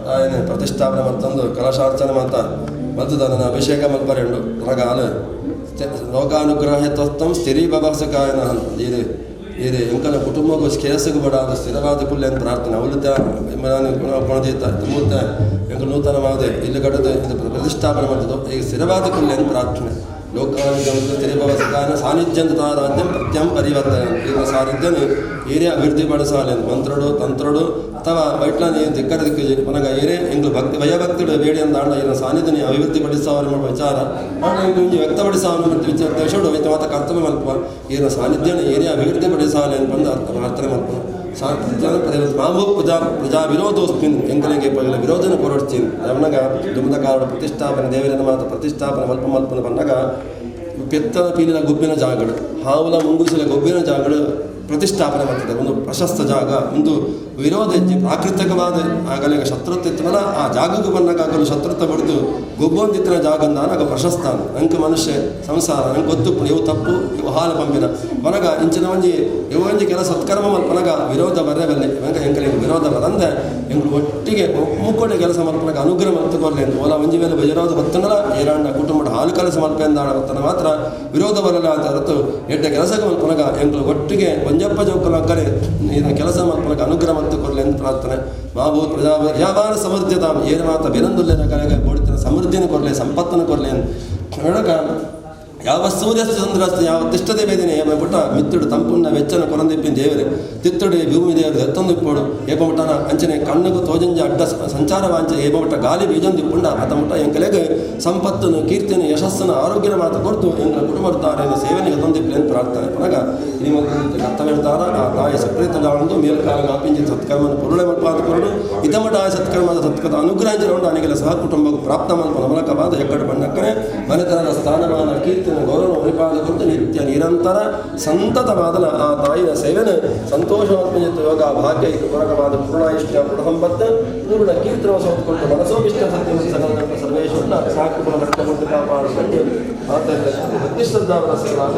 ತಾಯಿನ ಪ್ರತಿಷ್ಠಾಪನೆ ಮತ್ತೊಂದು ಕಲಶಾರ್ಚನೆ ಮಾತ ಮತ್ತು ತನ್ನ ಅಭಿಷೇಕ ಮಲ್ಪರೆಂಡು ತನಗಾಲ ಲೋಕಾನುಗ್ರಹ ತ್ವತ್ತಂ ಸ್ಥಿರಿ ಬಬಸಕಾಯನ ಇದು ಇದು ಎಂಕಲ ಕುಟುಂಬಕ್ಕೂ ಕೇಸುಗು ಬಡಾದ ಸ್ಥಿರವಾದ ಪುಲ್ಲೆ ಅಂತ ಪ್ರಾರ್ಥನೆ ಅವಲುತ್ತ ಕೊಣದೀತ ಮೂರ್ತ ಎಂಕ ನೂತನವಾದ ಇಲ್ಲಿ ಕಡದ ಇದು ಪ್ರತಿಷ್ಠಾಪನೆ ಮಾಡ್ತದೋ ಈಗ ಸ್ಥಿರವಾದ ಕುಲ್ಲೆ ಅಂತ ಪ್ರಾರ್ಥನೆ. ಲೋಕಾನುಗ್ರಹ ಸ್ಥಿರಿ ಬಬಸಕಾಯನ ಸಾನ್ನಿಧ್ಯಂತ ರಾಜ್ಯಂ ಪ್ರತ್ಯಂ ಪರಿವರ್ತನೆ ಈಗ ಸಾನ್ನಿಧ್ಯನು ಏರೇ ಅಭಿವೃದ್ಧಿ ಪಡಿಸಾಲೆ ಮಂತ್ರಡು ತಂತ್ರಡು ಅಥವಾ ವೈಟ್ಲಾನಿ ದಿಕ್ಕರ ದಿಕ್ಕು ಮನಗ ಏರೇ ಎಂಗ್ಲು ಭಕ್ತಿ ಭಯಭಕ್ತಿಡು ಬೇಡಿ ಅಂದ ಆಂಡ ಇದರ ಸಾನ್ನಿಧ್ಯನ ಅಭಿವೃದ್ಧಿ ಪಡಿಸಾವರ ಮಾಡುವ ವಿಚಾರ ಆಂಡ ಇಂಗು ವ್ಯಕ್ತಪಡಿಸಾವನ ಮತ್ತು ವಿಚಾರ ದೇಶೋಡು ಮಾತ ಕರ್ತವ್ಯ ಮಲ್ಪ ಈರ ಸಾನ್ನಿಧ್ಯನ ಏರೇ ಅಭಿವೃದ್ಧಿ ಪಡಿಸಾಲೆ ಅಂತ ಬಂದು ಅರ್ಥ ಪ್ರಾರ್ಥನೆ ಮಲ್ಪ ಸಾನ್ನಿಧ್ಯ ಮಾಮೂ ಪ್ರಜಾ ಪ್ರಜಾ ವಿರೋಧೋಸ್ಮಿನ್ ಎಂಕಲಿಗೆ ಪಗಲ ವಿರೋಧನ ಕೊರಡ್ತೀನಿ ನಮಗ ದುಮದ ಕಾರಣ ಪ್ರತಿಷ್ಠಾಪನೆ ದೇವರನ ಮಾತ ಪ್ರತಿಷ್ಠಾಪನೆ ಮಲ್ಪ ಮಲ್ಪನ ಬಂದಾಗ ಪೆತ್ತನ ಪೀಲಿನ ಗೊಬ್ಬಿನ ಜಾಗಗಳು ಹಾವುಲ ಮುಂಗುಸಿನ ಗೊಬ್ಬಿನ ಜಾಗಗಳು ಪ್ರತಿಷ್ಠಾಪನೆ ಮಾಡ್ತದೆ. ಒಂದು ಪ್ರಶಸ್ತ ಜಾಗ ಒಂದು ವಿರೋಧ ಹೆಜ್ಜೆ ಪ್ರಾಕೃತಿಕವಾದ ಆಗಲಿಗ ಶತ್ರುತ್ವ ಇತ್ತವಲ್ಲ ಆ ಜಾಗಕ್ಕೆ ಬಂದಾಗ ಆಗಲು ಶತ್ರುತ್ವ ಬಡಿದು ಗೊಬ್ಬೊಂದಿತ್ತಿನ ಜಾಗ ಅಂದಾಗ ಪ್ರಶಸ್ತ ನಂಗೆ ಮನುಷ್ಯ ಸಂಸಾರ ನಂಗೆ ಗೊತ್ತು ಇವು ತಪ್ಪು ಇವು ಹಾಲು ಪಂಪಿನ ಮನಗ ಇಂಚಿನ ಒಂಜಿ ಇವು ಒಂಜಿ ಕೆಲ ಸತ್ಕರ್ಮ ಮಲ್ಪನಗ ವಿರೋಧ ಬರೇ ಬಲ್ಲೆ ಇವಾಗ ಎಂಕಲಿಗೆ ವಿರೋಧ ಬರಂದೆ ಎಂಗಳು ಒಟ್ಟಿಗೆ ಮುಕ್ಕೋಟೆ ಕೆಲಸ ಮಲ್ಪನಗ ಅನುಗ್ರಹ ಮಲ್ತುಕೊರ್ಲೆ ಓಲ ಒಂಜಿ ಮೇಲೆ ವಿರೋಧ ಬತ್ತನಲ್ಲ ಏರಾಂಡ ಕುಟುಂಬದ ಹಾಲು ಕೆಲಸ ಮಲ್ಪೆಂದಾಡ ಬತ್ತನ ಮಾತ್ರ ವಿರೋಧ ಬರಲ್ಲ ಅಂತ ಹೊರತು ಎಡ್ಡ ಕೆಲಸಕ್ಕೆ ಮಲ್ಪನಗ ಎಂಗಳು ಒಟ್ಟಿಗೆ ಒಂಜಪ್ಪ ಜೋಕಲ ಕರೆ ಕೆಲಸ ಮಲ್ಪನಗ ಅನುಗ್ರಹ ಮಲ್ತುಕೊರ್ಲೆ ಅಂತ ಪ್ರಾರ್ಥನೆ. ಮಾಭೂ ಪ್ರಜಾ ಯಾವಾರ ಸಮೃದ್ಧತಾಂ ಏನು ಮಾತ ಬೆರಂದುಲ್ಲೆನ ಕರೆಗೆ ಬೋಡಿತನ ಸಮೃದ್ಧಿಯನ್ನು ಕೊರಲೆ ಸಂಪತ್ತನ್ನು ಕೊರಲೆ ಅಂತ ಯಾವ ಸೂರ್ಯಸ್ತ ಚಂದ್ರಸ್ತ ಯಾವ ತಿಷ್ಟದೆ ಬೇದಿನಿ ಏಮ ಪುಟ್ಟ ಮಿತ್ತುಡು ತಂಪುಣ್ಣ ವೆಚ್ಚನ ಕೊರಂದಿಪ್ಪಿನ ದೇವರೇ ತಿತ್ತುಡು ಭೂಮಿ ದೇವರು ಎತ್ತೊಂದಿಪ್ಪೋಡು ಏಪಮುಟ್ಟನ ಅಂಚನೆ ಕಣ್ಣುಗು ತೋಜಂಜ ಅಡ್ಡ ಸಂಚಾರ ವಾಂಚ ಏಪಮುಟ್ಟ ಗಾಲಿ ಬೀಜೊಂದಿಪ್ಪುಂಡ ಆತ ಮುಟ್ಟ ಎಂಕಲೆಗೆ ಸಂಪತ್ತನ್ನು ಕೀರ್ತಿಯನ್ನು ಯಶಸ್ಸನ್ನು ಆರೋಗ್ಯನ ಮಾತು ಕೊಡ್ತು ಎಂಗಳ ಕುಟುಂಬರ್ತಾರೆ ಸೇವನೆ ಎತ್ತೊಂದಿಪ್ಪಲೆ ಅಂತ ಪ್ರಾರ್ಥನೆ. ಪುನಗ ನಿಮ್ಮ ಕರ್ತವ್ಯ ಹೇಳ್ತಾರ ಆ ತಾಯಿ ಸಕ್ರಿಯತಡಾಳಂದು ಮೇಲ್ಕಾಲ ಆಪಿಂಜಿ ಸತ್ಕರ್ಮನ ಪುರುಳೆ ಮಲ್ಪಾದ ಕೊರಡು ಇದಮಟ ಆ ಸತ್ಕರ್ಮದ ಸತ್ಕದ ಅನುಗ್ರಹ ಉಂಟು ಅನಿಗೆಲ್ಲ ಸಹ ಕುಟುಂಬಕ್ಕೆ ಪ್ರಾಪ್ತ ಮಲ್ಪನ ಮೂಲಕವಾದ ಎಕ್ಕಡು ಬಣ್ಣಕ್ಕನೆ ಮನೆತನದ ಸ್ಥಾನಮಾನ ಕೀರ್ತಿ ಗೌರವ ಉಳಿಪಾದ ಕುರಿತು ನಿತ್ಯ ನಿರಂತರ ಸಂತತವಾದ ಆ ತಾಯಿನ ಸೇವನೆ ಸಂತೋಷವಾತ್ಮಜಿತ ಯೋಗ ಭಾಗ್ಯ ಪೂರಕವಾದ ಪೂರ್ಣಾಯುಷ್ಯ ಪೂರ್ಣ ಪೂರ್ಣ ಕೀರ್ತನ ಸೋತ್ಕೊಟ್ಟು ಮನಸೋಭಿಷ್ಟ ಸತ್ಯ ಸಕಲ ಸರ್ವೇಶ್ವರನ ಸಾಕು ರಕ್ತಗೊಂಡು ಕಾಪಾಡಿಕೊಂಡು ಆತ ಭಕ್ತಿ ಶ್ರದ್ಧಾವರ ಸೇವಾದ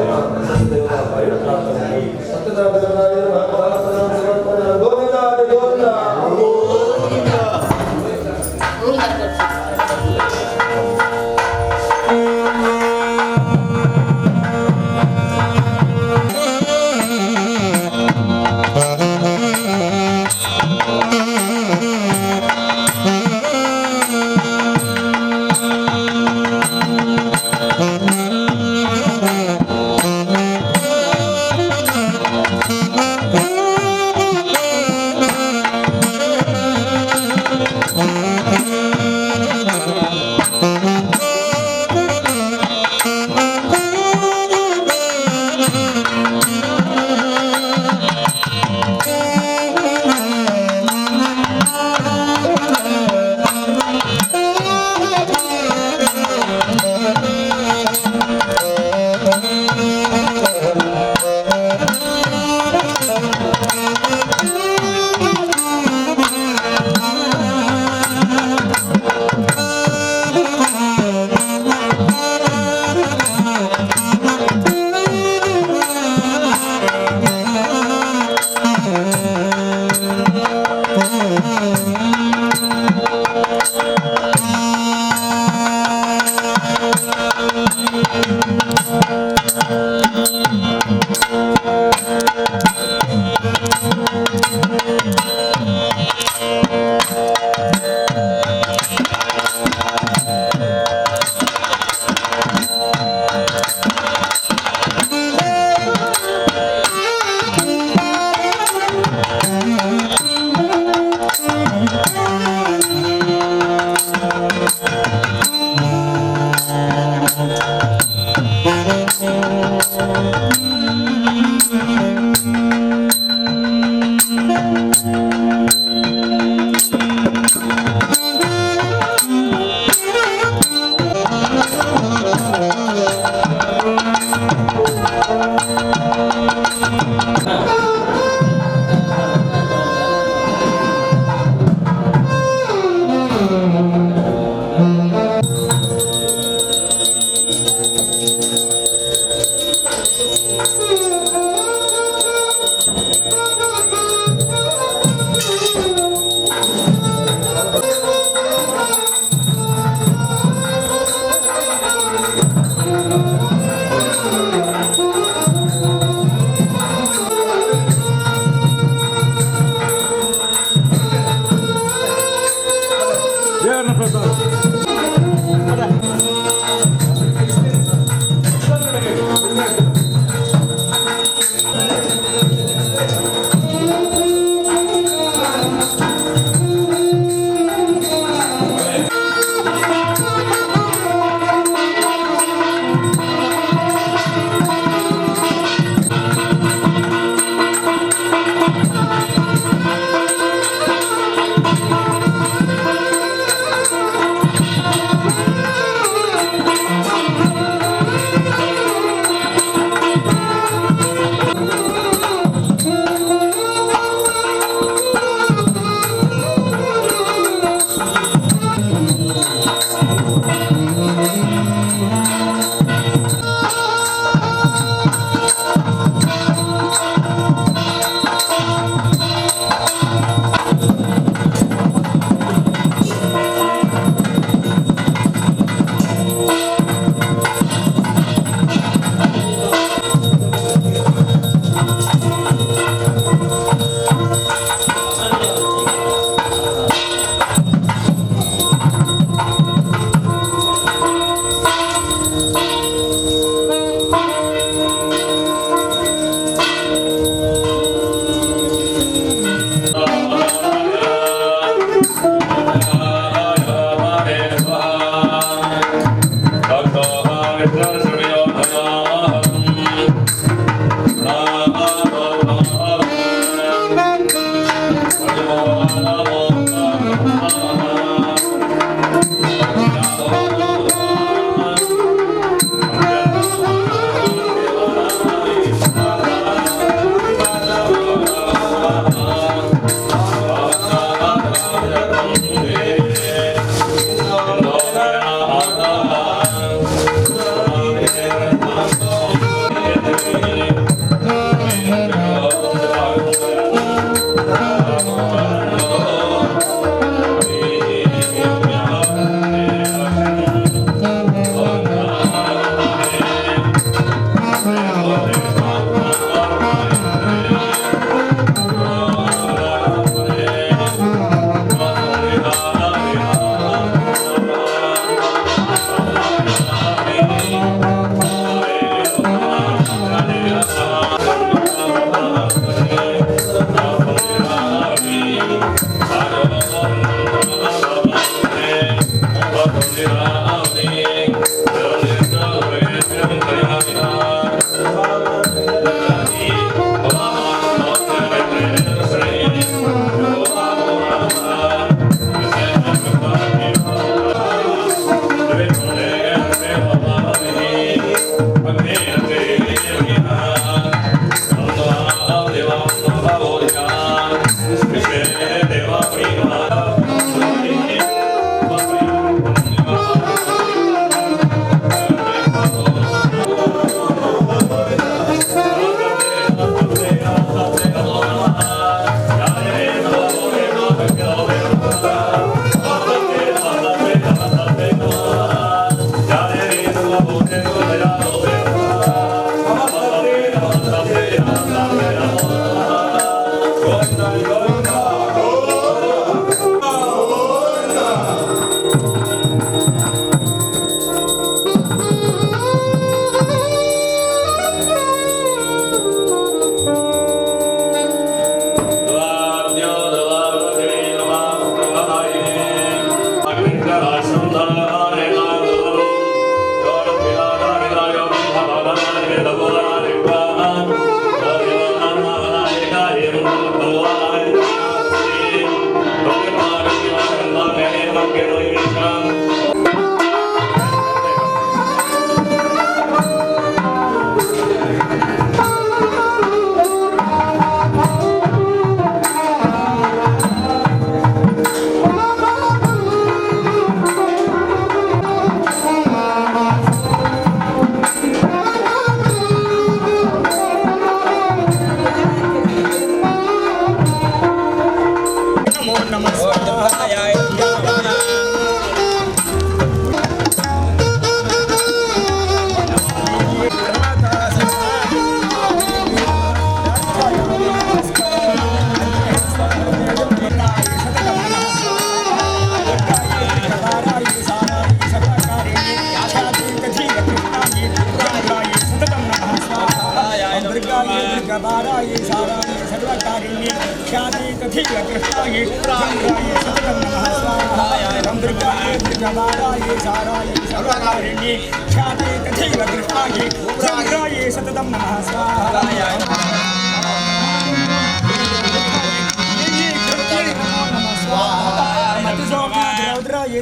दुर्गबारायै सारायै सर्वकारिण्यै ख्याते तथैव कृष्णायै चन्द्रायै सततं नमः स्वाहा। ॐ दुर्गायै दुर्गबारायै सारायै सर्वकारिण्यै ख्याते तथैव कृष्णायै चन्द्रायै सततं नमः स्वाहा।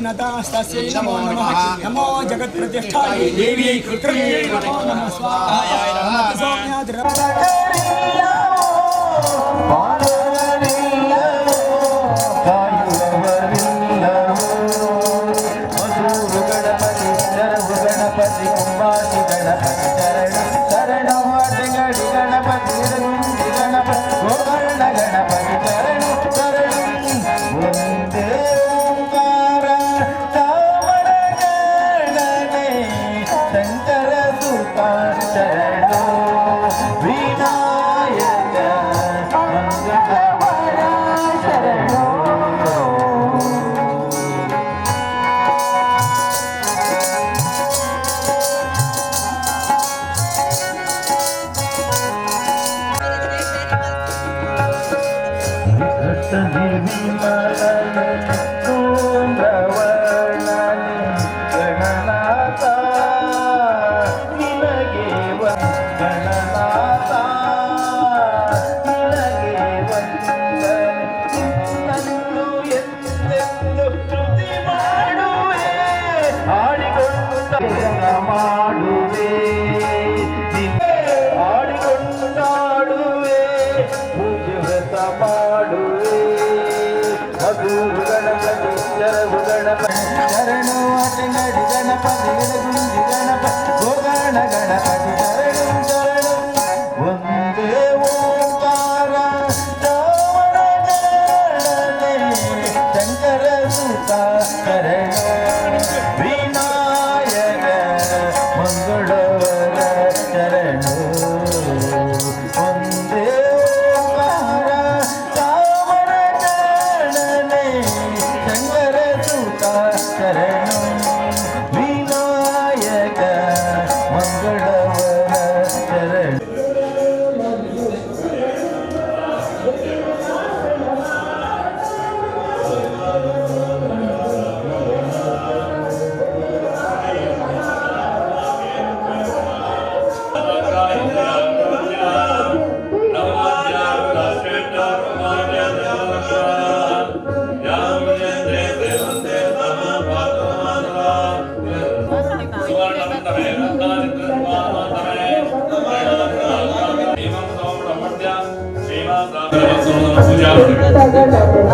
नतास्तस्यै नमो नमः। नमो जगत्प्रतिष्ठायै देवी कृत्यै नमो नमः स्वाहा।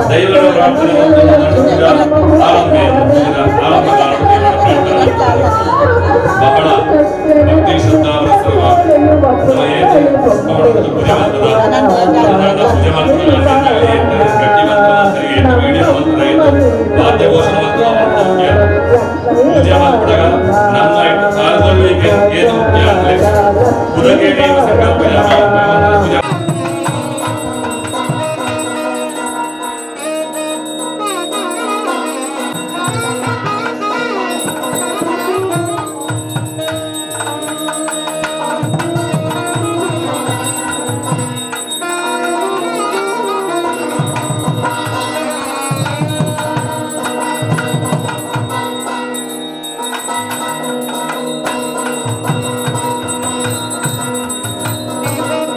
ದೈವಗಳ ಪ್ರಾರ್ಥನೆ ಬಹಳ ಭಕ್ತಿ ಶ್ರದ್ಧಾ ಪೂಜೆ ಮಾಡ್ಬಿಡಾಗ ನಮ್ಮ ಪಾಲ್ಗೊಳ್ಳುವಿಕೆ ಏನು ಮುಖ್ಯ ಅಂದ್ರೆ ಉದಕೇಳಿ ಸಂಕಲ್ಪ ಪೂಜೆ. Thank you.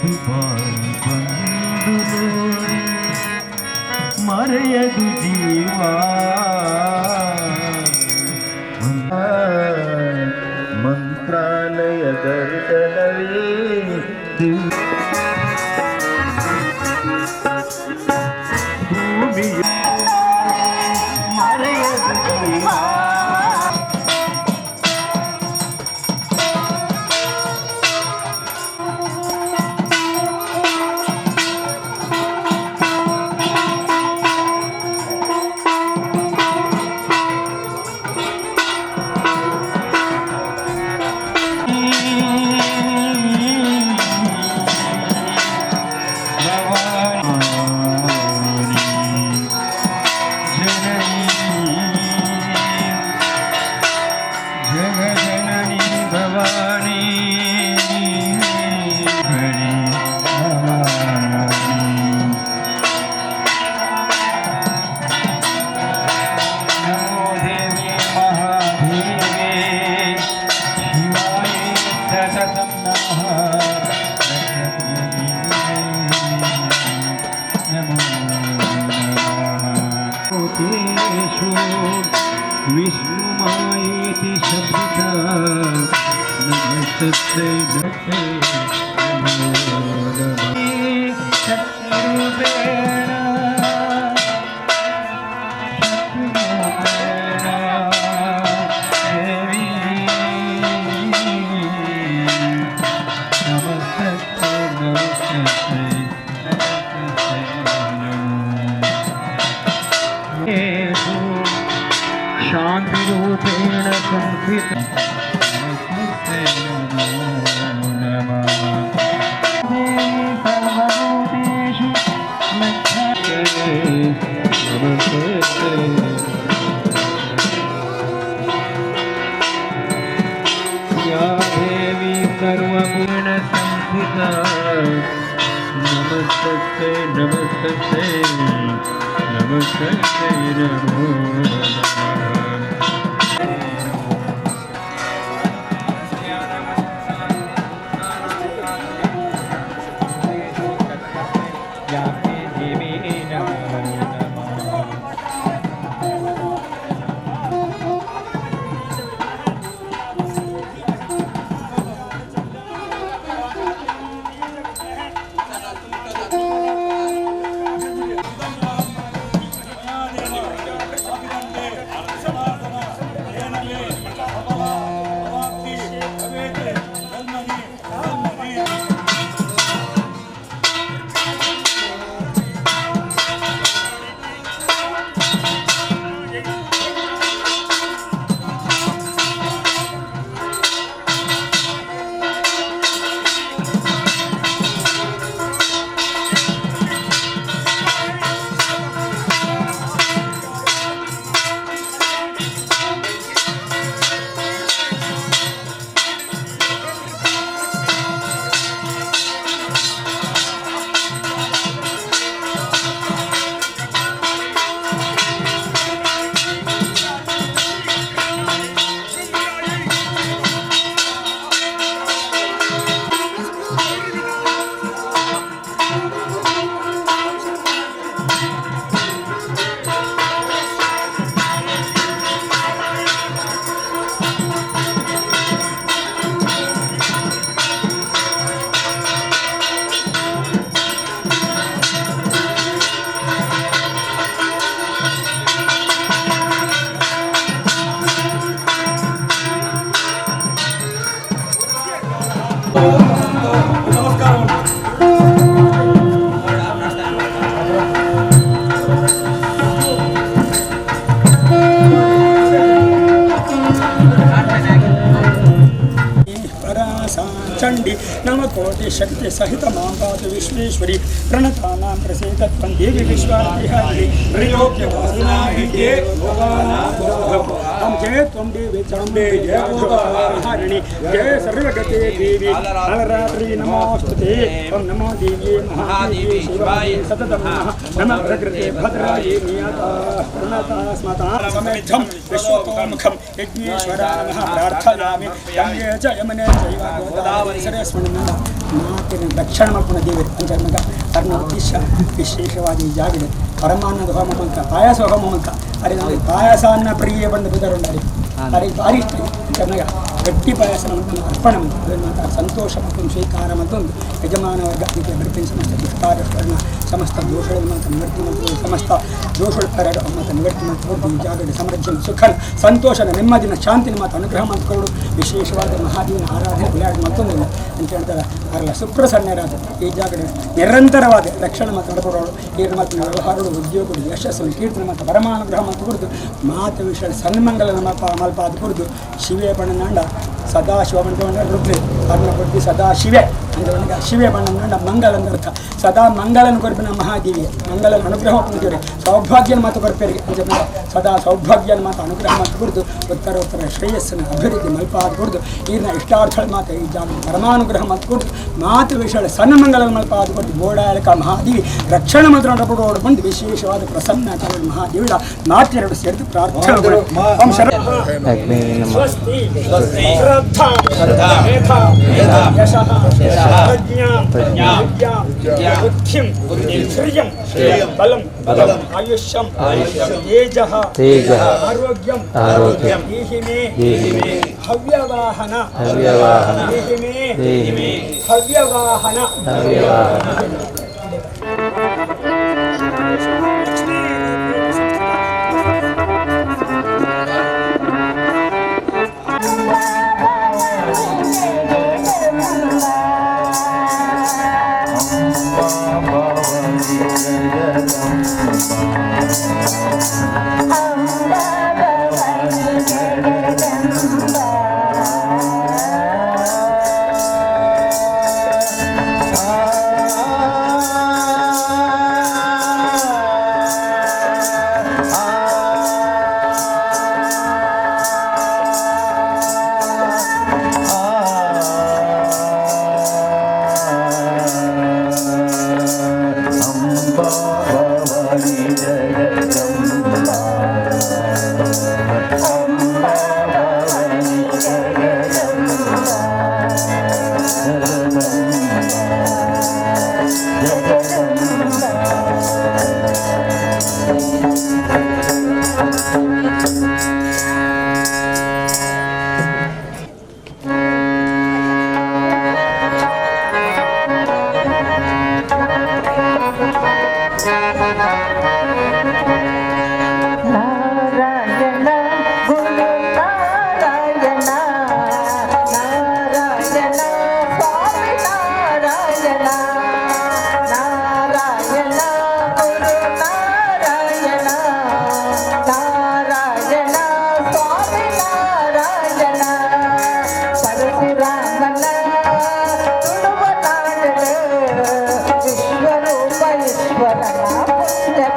ಬಾಯಿ ಬಂದು ನೋಡಿ ಮರೆಯದು ಜೀವ ಮಂತ್ರಾಲಯ ದರ್ಶನವೇ ಭೂಮಿಯ ಮರೆಯದು ಜೀವ. ಜಗಜನನಿ ಭವಾನಿ ನಮೋ ದೇವಿ ಮಹಾದೇವಿ ಶಿವಾಯ ಸತತಂ ನಮಃ. ನಮೋ ನಮಃ. ವಿಷ್ಣುಮಾಯೇತಿ ಶಬ್ದಿತ ನಮಸ್ತೇ ನಮೋ ನಮಃ. ಶಕ್ತಿರೂಪೇಣ ಶಕ್ತಿರೂಪೇಣ ದೇವಿ ನಮಸ್ತೇ ನಮಸ್ತೇ ನಮಸ್ತೇ ನಮೋ. ಶಾಂತಿರೂಪೇಣ ಸಂಸ್ಥಿತ ನಮಸ್ತೆ ನಮೋ ನಮಃ. ದೇವಿ ಸರ್ವಭೂತೇಷು ನಮಸ್ತೆ ನಮಸ್ತೆ. ಯಾ ದೇವಿ ಸರ್ವಗುಣ ಸಂಸ್ಥಿತ ನಮಸ್ತೆ ನಮಸ್ತೆ ನಮಸ್ತೆ ನಮೋ ನಮಃ. ಚಂಡಿ ನವಕೋಟಿ ಶಕ್ತಿ ಸಹಿತ ಮಾಂ ಪಾತು ವಿಶ್ವೇಶ್ವರಿ ಪ್ರಣತಾನಾಂ ಪ್ರಸೀತತ್ವಂ ದೇವಿ ವಿಶ್ವಾತಿಹಾರಿ ಜಯ ತ್ವಂ ದೇವಿ ಚಾಂಬೆ ಜಯ ಗೋಪಾಲಹಾರಿಣಿ ಜಯ ಸರ್ವಗತೆ ದೇವಿ ಕಾಳರಾತ್ರಿ ನಮೋಸ್ತುತೆ. ತ್ವಂ ನಮೋ ದೇವಿ ಮಹಾದೇವಿ ಶಿವಾಯ ಸತತಂ ನಮಃ. ನಮಃ ಪ್ರಕೃತೆ ಭದ್ರಾಯೇ ನಿಯತಾ ಪ್ರಣತಾ ಸ್ಮತಾ ಸಮೇಧಂ ವಿಶ್ವತೋಮುಖಂ ಯಜ್ಞೇಶ್ವರ ನಮಃ ಪ್ರಾರ್ಥಯಾಮಿ. ಗಂಗೆ ಚ ಯಮುನೆ ಚೈವ ಗೋದಾವರಿ ಸರಸ್ವತಿ. ಮಾತಿನ ರಕ್ಷಣೆ ಮಲ್ಪುನ ದೇವರು ಅಂಚ ಅರ್ನ ಉದ್ದೇಶ ವಿಶೇಷವಾದ ಈ ಜಾಗಡೆ ಪರಮಾನ್ನದ ಹೋಮ ಮಂತ ಪಾಯಸ ಹೋಮ ಮಂತ ಅರೆ ನಮಗೆ ಪಾಯಸ ಅನ್ನ ಪ್ರಿಯ ಬಂದು ಬುಧರುಂಡಾರಿ ಅರೆ ಭಾರಿ ಇಷ್ಟ ಅಂಚ ಗಟ್ಟಿ ಪಾಯಸ ನಮ್ಮ ಅರ್ಪಣೆ ಮಂತ ಅದನ್ನು ಮಾತ್ರ ಸಂತೋಷ ಮತ್ತು ಸ್ವೀಕಾರ ಮತ್ತೊಂದು ಯಜಮಾನ ವರ್ಗ ಅದಕ್ಕೆ ಸಮಸ್ತ ದುಷ್ಟಾರಣ ಸಮಸ್ತ ದೋಷಗಳನ್ನು ಮಾತ್ರ ನಿವೃತ್ತಿ ಮತ್ತು ಸಮಸ್ತ ದೋಷಗಳ ಮಾತ್ರ ನಿವೃತ್ತಿ ಮತ್ತು ಈ ಜಾಗಡೆ ಸಮೃದ್ಧಿ ಸುಖ ಸಂತೋಷನ ನೆಮ್ಮದಿನ ಶಾಂತಿನ ಮಾತ್ರ ಅನುಗ್ರಹ ಮಾಡಿಕೊಂಡು ವಿಶೇಷವಾದ ಮಹಾದೇವನ ಆರಾಧನೆ ವಿளைಯಾಡ ಮತ್ತೊಂದಿಲ್ಲ ಅಂತ ಹೇಳ್ತಾರೆ. ಅವರೆಲ್ಲ ಸುಪ್ರಸನ್ನರಾದ ಈ ಜಾಗಡೆ ನಿರಂತರವಾದ ರಕ್ಷಣೆ ಮಾತ್ರ ನಡ್ಕೊಡೋಳು ಏನು ಮಾತ್ರ ವ್ಯವಹಾರಗಳು ಉದ್ಯೋಗಗಳು ಯಶಸ್ಸನ್ನು ಕೀರ್ತನೆ ಮತ್ತು ಪರಮಾನುಗ್ರಹ ಮತ್ತು ಕುರಿತು ಮಾತು ವಿಷಯ ಸನ್ಮಂಗಲ ಮಲ್ಪಾದ ಕುರಿತು ಶಿವೆ ಬಣ್ಣನಾಂಡ ಸದಾ ಶಿವ ಬಣ್ಣ ರುದ್ರಿ ಅರ್ಣ ಕೊಡ್ತಿ ಸದಾ ಶಿವೆ ಅಂದ್ರೆ ಶಿವೆ ಬಣ್ಣನಾಂಡ ಮಂಗಲ ಅರ್ಥ ಸದಾ ಮಂಗಳನ ಕೊರ್ಪಿನ ಮಹಾದೇವಿ ಮಂಗಳನ ಅನುಗ್ರಹ ಕೊಡ್ತೀರಿ ಸೌಭಾಗ್ಯನ ಮಾತು ಕೊರ್ಪೇರಿ ಅಂದ್ರೆ ಸದಾ ಸೌಭಾಗ್ಯನ ಮಾತು ಅನುಗ್ರಹ ಮಾತು ಕುರಿತು ಉತ್ತರ ಉತ್ತರ ಶ್ರೇಯಸ್ಸನ್ನು ಅಭಿವೃದ್ಧಿ ಮಲ್ಪಾದ ಕುರಿತು ಈಗಿನ ಇಷ್ಟಾರ್ಥಗಳ ಮಾತು ಈ ಜಾಗ ಪರಮಾನುಗ್ರಹ ಮಾತು ಕೊಟ್ಟು ಮಾತು ವಿಷಯ ಸನ್ಮಂಗಲ ಮಲ್ಪಾದ ಕೊಟ್ಟು ಗೋಡಾಯಕ ಮಹಾದೇವಿ ರಕ್ಷಣೆ ಮಾತ್ರ ಬಂದು ವಿಶೇಷವಾದ ಪ್ರಸನ್ನ ಮಹಾದೇವಿಳ ಮಾತೆರಡು ಸೇರಿದು ಪ್ರಾರ್ಥನೆ. ಸ್ವಸ್ತಿ ಶ್ರದ್ಧಾ ಮೇಧಾ ಯಶಃ ಪ್ರಜ್ಞಾ ವಿದ್ಯಾ ಬುದ್ಧಿಂ ಶ್ರಿಯಂ ಬಲಂ ಆಯುಷ್ಯಂ ತೇಜಃ ಆರೋಗ್ಯಂ ದೇಹಿ ಮೇ ಹವ್ಯವಾಹನ ದೇಹಿ ಮೇ ಹವ್ಯವಾಹನ. ವಿಶ್ವರೂಪ ಈಶ್ವರನ.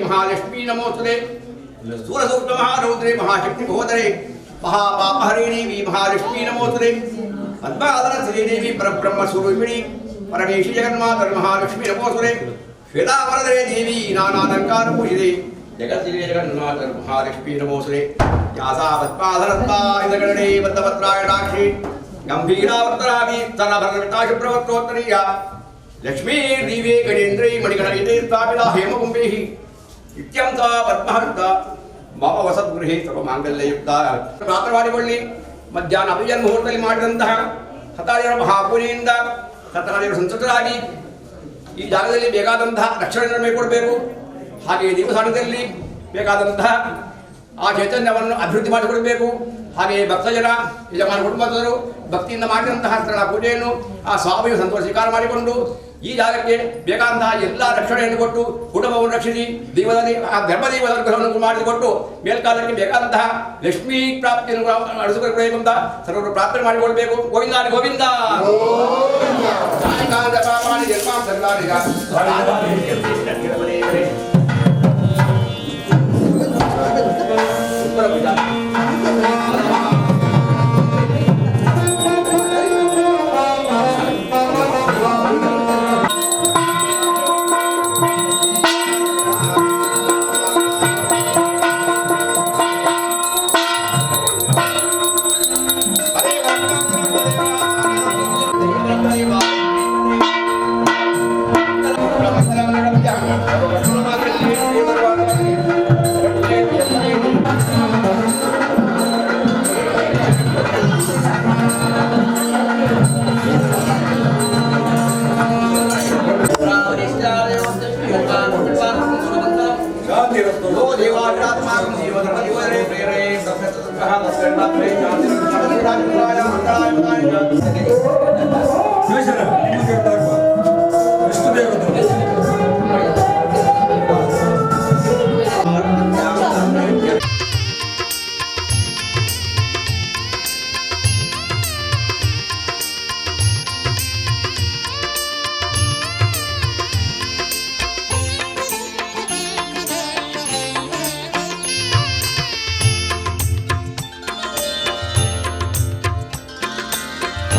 महालक्ष्मी नमोस्तुते स्थूलसूक्ष्म महारौद्रे महाशक्ति महोदरे महापापहरे देवी महालक्ष्मी नमोस्तुते पद्माधर श्रीदेवी परब्रह्म स्वरूपिणी परमेश्वरी जगन्मातर महालक्ष्मी नमोस्तुते श्वेतावरदरे देवी नानालंकार पूजिते जगद्गिरे जगन्मातर महालक्ष्मी नमोस्तुते यासा पद्माधरस्ता इदगणे बद्धपत्रायणाक्षी ಗಂಭೀರಾವರ್ತರಾಗಿ ಸ್ತನಭರತಾಶುಭ್ರವತ್ರೋತ್ತರೀಯ ಲಕ್ಷ್ಮೀ ದಿವ್ಯೇ ಗಜೇಂದ್ರೈ ಮಣಿಗಣೈತೈ ಸ್ಥಾಪಿತ ಹೇಮಕುಂಭೈಃ ಇತ್ಯಂತ ಪದ್ಮಹರ್ತ ಮಮ ವಸದ್ಗೃಹೇ ಸರ್ವಮಾಂಗಲ್ಯಯುಕ್ತ. ಪ್ರಾರ್ಥನೆ ಮಾಡಿಕೊಳ್ಳಿ. ಮಧ್ಯಾಹ್ನ ಅಭಿಜನ್ ಮುಹೂರ್ತದಲ್ಲಿ ಮಾಡಿದಂತಹ ಹತಾದಿಗಳ ಮಹಾಪೂಜೆಯಿಂದ ಸತನಾದಿಗಳು ಸಂತೃಪ್ತರಾಗಿ ಈ ಜಾಗದಲ್ಲಿ ಬೇಕಾದಂತಹ ರಕ್ಷಣೆಯನ್ನು ನಮಗೆ ಕೊಡಬೇಕು. ಹಾಗೆಯೇ ದೇವಸ್ಥಾನದಲ್ಲಿ ಬೇಕಾದಂತಹ ಆ ಚೈತನ್ಯವನ್ನು ಅಭಿವೃದ್ಧಿ ಮಾಡಿಕೊಡಬೇಕು. ಹಾಗೆಯೇ ಭಕ್ತಜನ ಯಜಮಾನ ಕುಟುಂಬದವರು ಭಕ್ತಿಯಿಂದ ಮಾಡಿದಂತಹ ಸ್ಥಳ ಪೂಜೆಯನ್ನು ಆ ಸ್ವಾಮಿಯು ಸಂತೋಷ ಸ್ವೀಕಾರ ಮಾಡಿಕೊಂಡು ಈ ಜಾಗಕ್ಕೆ ಬೇಕಾದಂತಹ ಎಲ್ಲ ರಕ್ಷಣೆಯನ್ನು ಕೊಟ್ಟು ಕುಟುಂಬವನ್ನು ರಕ್ಷಿಸಿ ದೈವದಲ್ಲಿ ಆ ಧರ್ಮದೈವದ ಅನುಗ್ರಹವನ್ನು ಮಾಡಿಕೊಟ್ಟು ಮೇಲ್ಕಾಲಕ್ಕೆ ಬೇಕಾದಂತಹ ಲಕ್ಷ್ಮೀ ಪ್ರಾಪ್ತಿಯನ್ನು ನಡೆಸಿಕೊಳ್ಬೇಕು ಅಂತ ಸರ್ವರು ಪ್ರಾರ್ಥನೆ ಮಾಡಿಕೊಳ್ಬೇಕು. ಗೋವಿಂದ ಗೋವಿಂದ.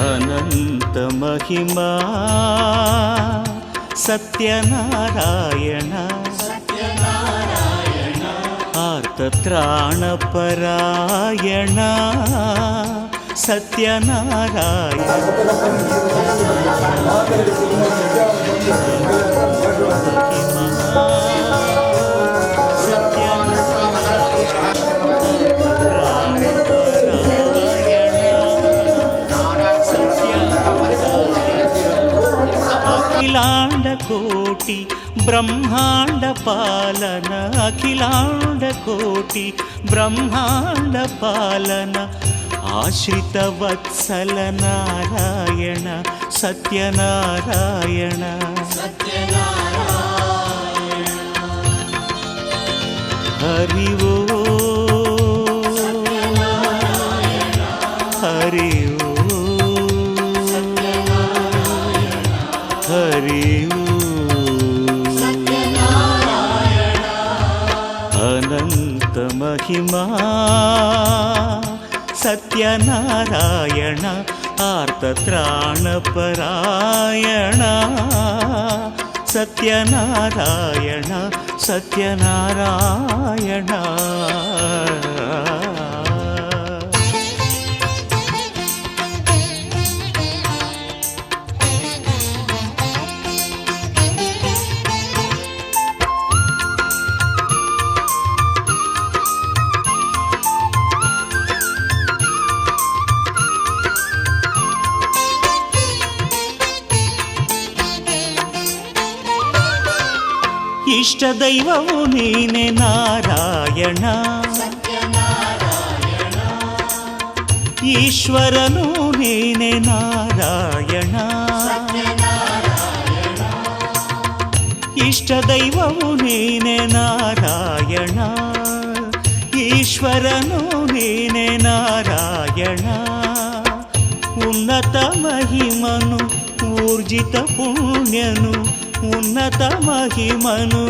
ಅನಂತ ಮಹಿಮಾ ಸತ್ಯನಾರಾಯಣ ಆರ್ತತ್ರಾಣಪರಾಯಣ ಸತ್ಯನಾರಾಯಣ. ಅಖಿಲಾಂಡ ಕೋಟಿ ಬ್ರಹ್ಮಾಂಡ ಪಾಲನ ಅಖಿಲಾಂಡ ಕೋಟಿ ಬ್ರಹ್ಮಾಂಡ ಪಾಲನ ಆಶ್ರಿತ ವತ್ಸಲ ನಾರಾಯಣ ಸತ್ಯನಾರಾಯಣ. ಹರಿ ಓ ಹರಿ ಓ ಹರಿ ಓ. ಅನಂತ ಮಹಿಮಾ ಸತ್ಯನಾರಾಯಣ ಆರ್ತತ್ರಾಣಪರಾಯಣ ಸತ್ಯನಾರಾಯಣ ಸತ್ಯನಾರಾಯಣ. ಇಷ್ಟ ದೈವವು ನೀನೆ ನಾರಾಯಣ ಈಶ್ವರನು ನೀನೆ ನಾರಾಯಣ ಇಷ್ಟ ದೈವವು ನೀನೆ ನಾರಾಯಣ ಈಶ್ವರನು ನೀನೆ ನಾರಾಯಣ. ಉನ್ನತ ಮಹಿಮನು ಊರ್ಜಿತ ಪುಣ್ಯನು ಉನ್ನತ ಮಹಿಮನು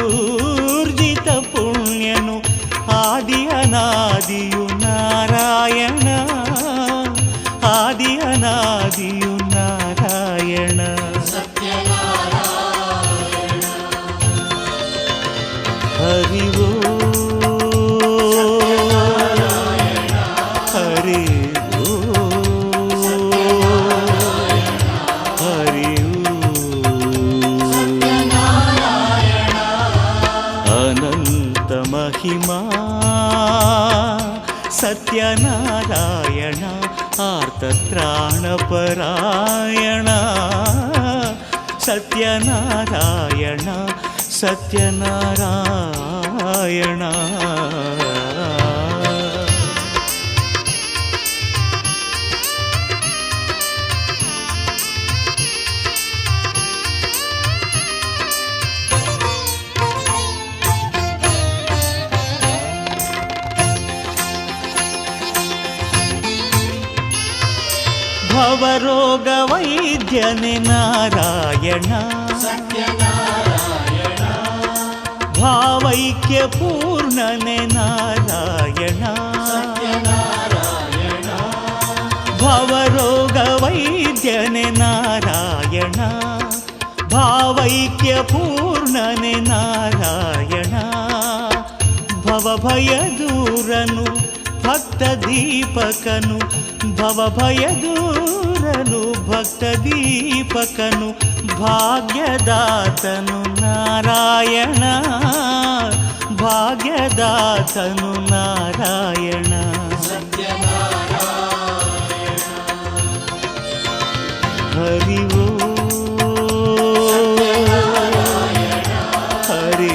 ಊರ್ಜಿತ ಪುಣ್ಯನು ಆದಿ ಅನಾದಿಯು ನಾರಾಯಣ ಆದಿ ಅನಾದಿಯು ನಾರಾಯಣ. ಹರಿ ಓ ಹರಿ ಓ. ಸತ್ಯನಾರಾಯಣ ಆರ್ತತ್ರಾಣಪರಾಯಣ ಸತ್ಯನಾರಾಯಣ ಸತ್ಯನಾರಾಯಣ. ಭವರೋಗ ವೈದ್ಯನೆ ನಾರಾಯಣ ಸತ್ಯನಾರಾಯಣ ಭಾವೈಕ್ಯ ಪೂರ್ಣನೆ ನಾರಾಯಣ ಸತ್ಯನಾರಾಯಣ ಭವರೋಗ ವೈದ್ಯನೆ ನಾರಾಯಣ ಭಾವೈಕ್ಯ ಪೂರ್ಣನೆ ನಾರಾಯಣ ಭವಭಯ ದೂರನು ಭಕ್ತ ದೀಪಕನು ಭವಭಯ ದೂರನು ಭಕ್ತ ದೀಪಕನು ಭಾಗ್ಯದಾತನು ನಾರಾಯಣ ಭಾಗ್ಯದಾತನು ನಾರಾಯಣ ಹರಿ ಓಂ ಹರಿ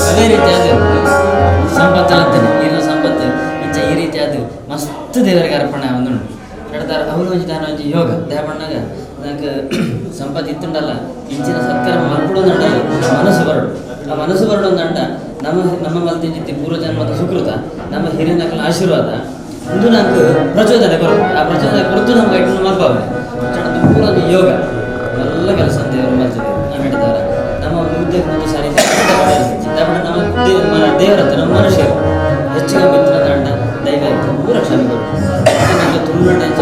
ಅದೇ ರೀತಿ ಅದು ಸಂಪತ್ತಲ್ಲಂತೇನೆ ಇರೋ ಸಂಪತ್ತು ಇಂಚ ಈ ರೀತಿ ಅದು ಮಸ್ತ್ ದೇವರಿಗೆ ಅರ್ಪಣೆ ಒಂದುಂಟು ನಡ್ದಾರ ಅವನು ಒಂಜಿ ದಾನ ಒಂಜಿ ಯೋಗ ದೇವಣ್ಣಾಗ ನಂಗೆ ಸಂಪತ್ತು ಇತ್ತುಂಡಲ್ಲ ಇಂಚಿನ ಸತ್ಕರ್ಮ ಮಲ್ಪಡು ಅಂಡ ಮನಸ್ಸು ಬರಡು ಆ ಮನಸ್ಸು ಬರಡು ಅಂಡ ನಮ್ಮ ನಮ್ಮ ಮಲ್ತಿಂಚಿತ್ತಿ ಪೂರ್ವಜನ್ಮದ ಸುಕೃತ ನಮ್ಮ ಹಿರಿಯನಕಲ ಆಶೀರ್ವಾದ ಒಂದು ನಂಗೆ ಪ್ರಚೋದನೆ ಬರು ಆ ಪ್ರಚೋದನೆ ಕೊರತು ನಮ್ಗೆ ಐಟು ಮಲ್ಪಾವೆ ಪೂರ ಯೋಗ ಎಲ್ಲ ಕೆಲಸ ದೇವರು ಮಲ್ತಿದೆ ನಾವು ಹೇಳಿದವರ ನಮ್ಮ ಒಂದು ಉದ್ಯೋಗ ಒಂದು ಸಾರಿ ನಮ್ಮ ದೇವರತ್ತ ನಮ್ಮ ಮನುಷ್ಯರು ಹೆಚ್ಚಿಗೆ ಮಿತ್ರ ದಂಡ ದೈವ ಪೂರ ಕ್ಷಮೆ ಕೊಡು ನಮಗೆ ತುಂಬ ಹೆಂಚ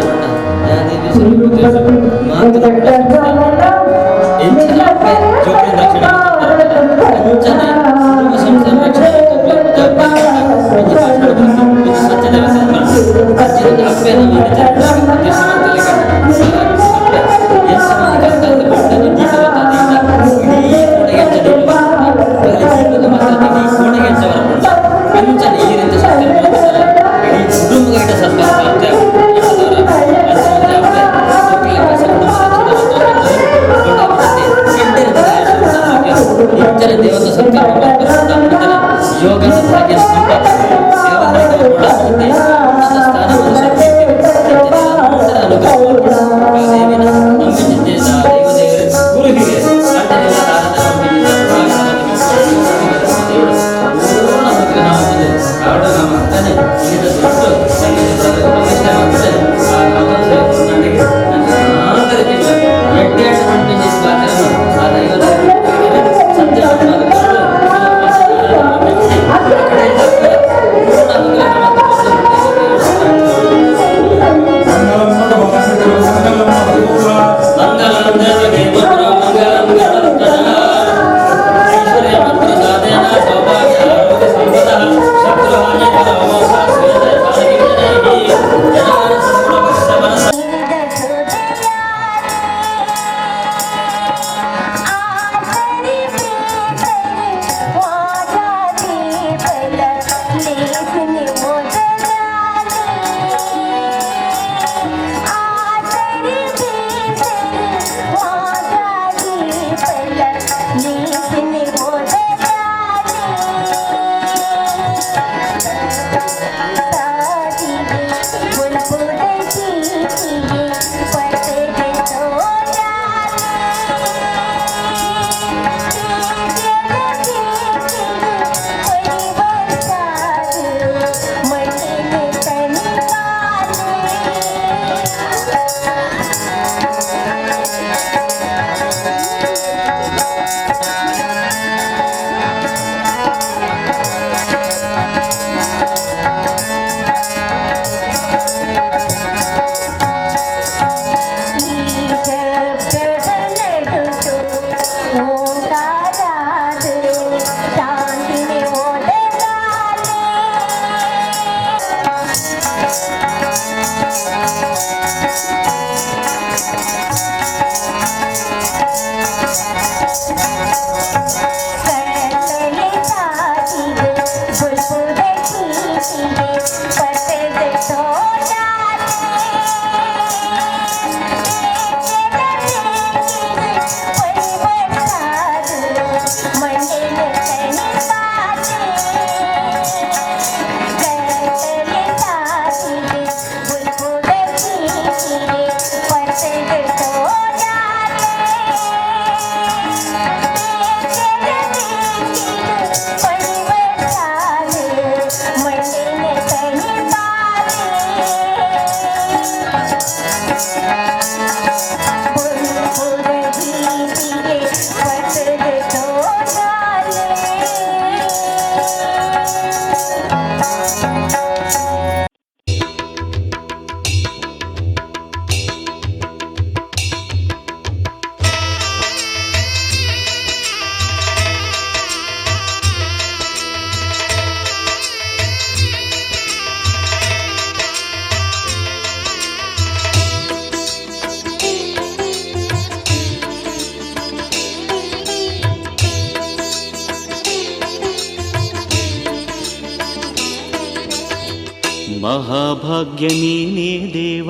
ಮಹಾಭಾಗ್ಯ ನೀನೇ ದೇವ,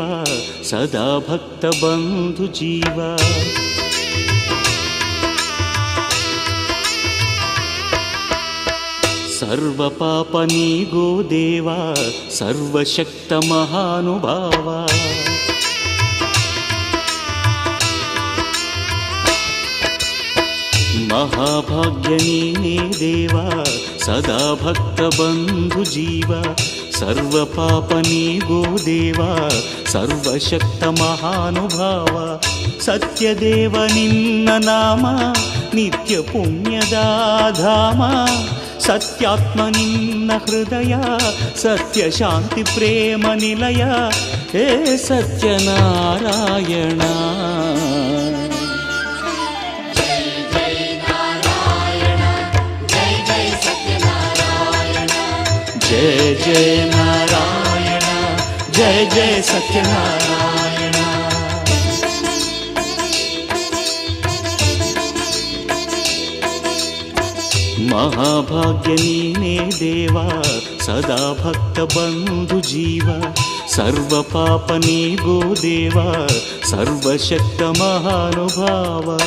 ಸದಾ ಭಕ್ತ ಬಂಧು ಜೀವ. ಸರ್ವ ಪಾಪ ನೀಗೋ ದೇವ, ಸರ್ವಶಕ್ತ ಮಹಾನುಭಾವ. ಮಹಾಭಾಗ್ಯ ನೀನೇ ದೇವ, ಸದಾ ಭಕ್ತ ಬಂಧು ಜೀವ. ಸರ್ವ ಪಾಪ ನೀಗೋ ದೇವ, ಸರ್ವಶಕ್ತ ಮಹಾನುಭಾವ. ಸತ್ಯದೇವ ನಿನ್ನ ನಾಮ, ನಿತ್ಯ ಪುಣ್ಯದ ಧಾಮ. ಸತ್ಯಾತ್ಮ ನಿನ್ನ ಹೃದಯ, ಸತ್ಯ ಶಾಂತಿ ಪ್ರೇಮ ನಿಲಯ. ಹೇ ಸತ್ಯನಾರಾಯಣ. ಜಯ ಜಯ ನಾರಾಯಣ, ಜಯ ಜಯ ಸತ್ಯನಾರಾಯಣ. ಮಹಾಭಾಗ್ಯ ನೀನೇ ದೇವ, ಸದಾ ಭಕ್ತ ಬಂಧು ಜೀವ. ಸರ್ವ ಪಾಪ ನೀಗೋ ದೇವ, ಸರ್ವಶಕ್ತ ಮಹಾನುಭಾವ.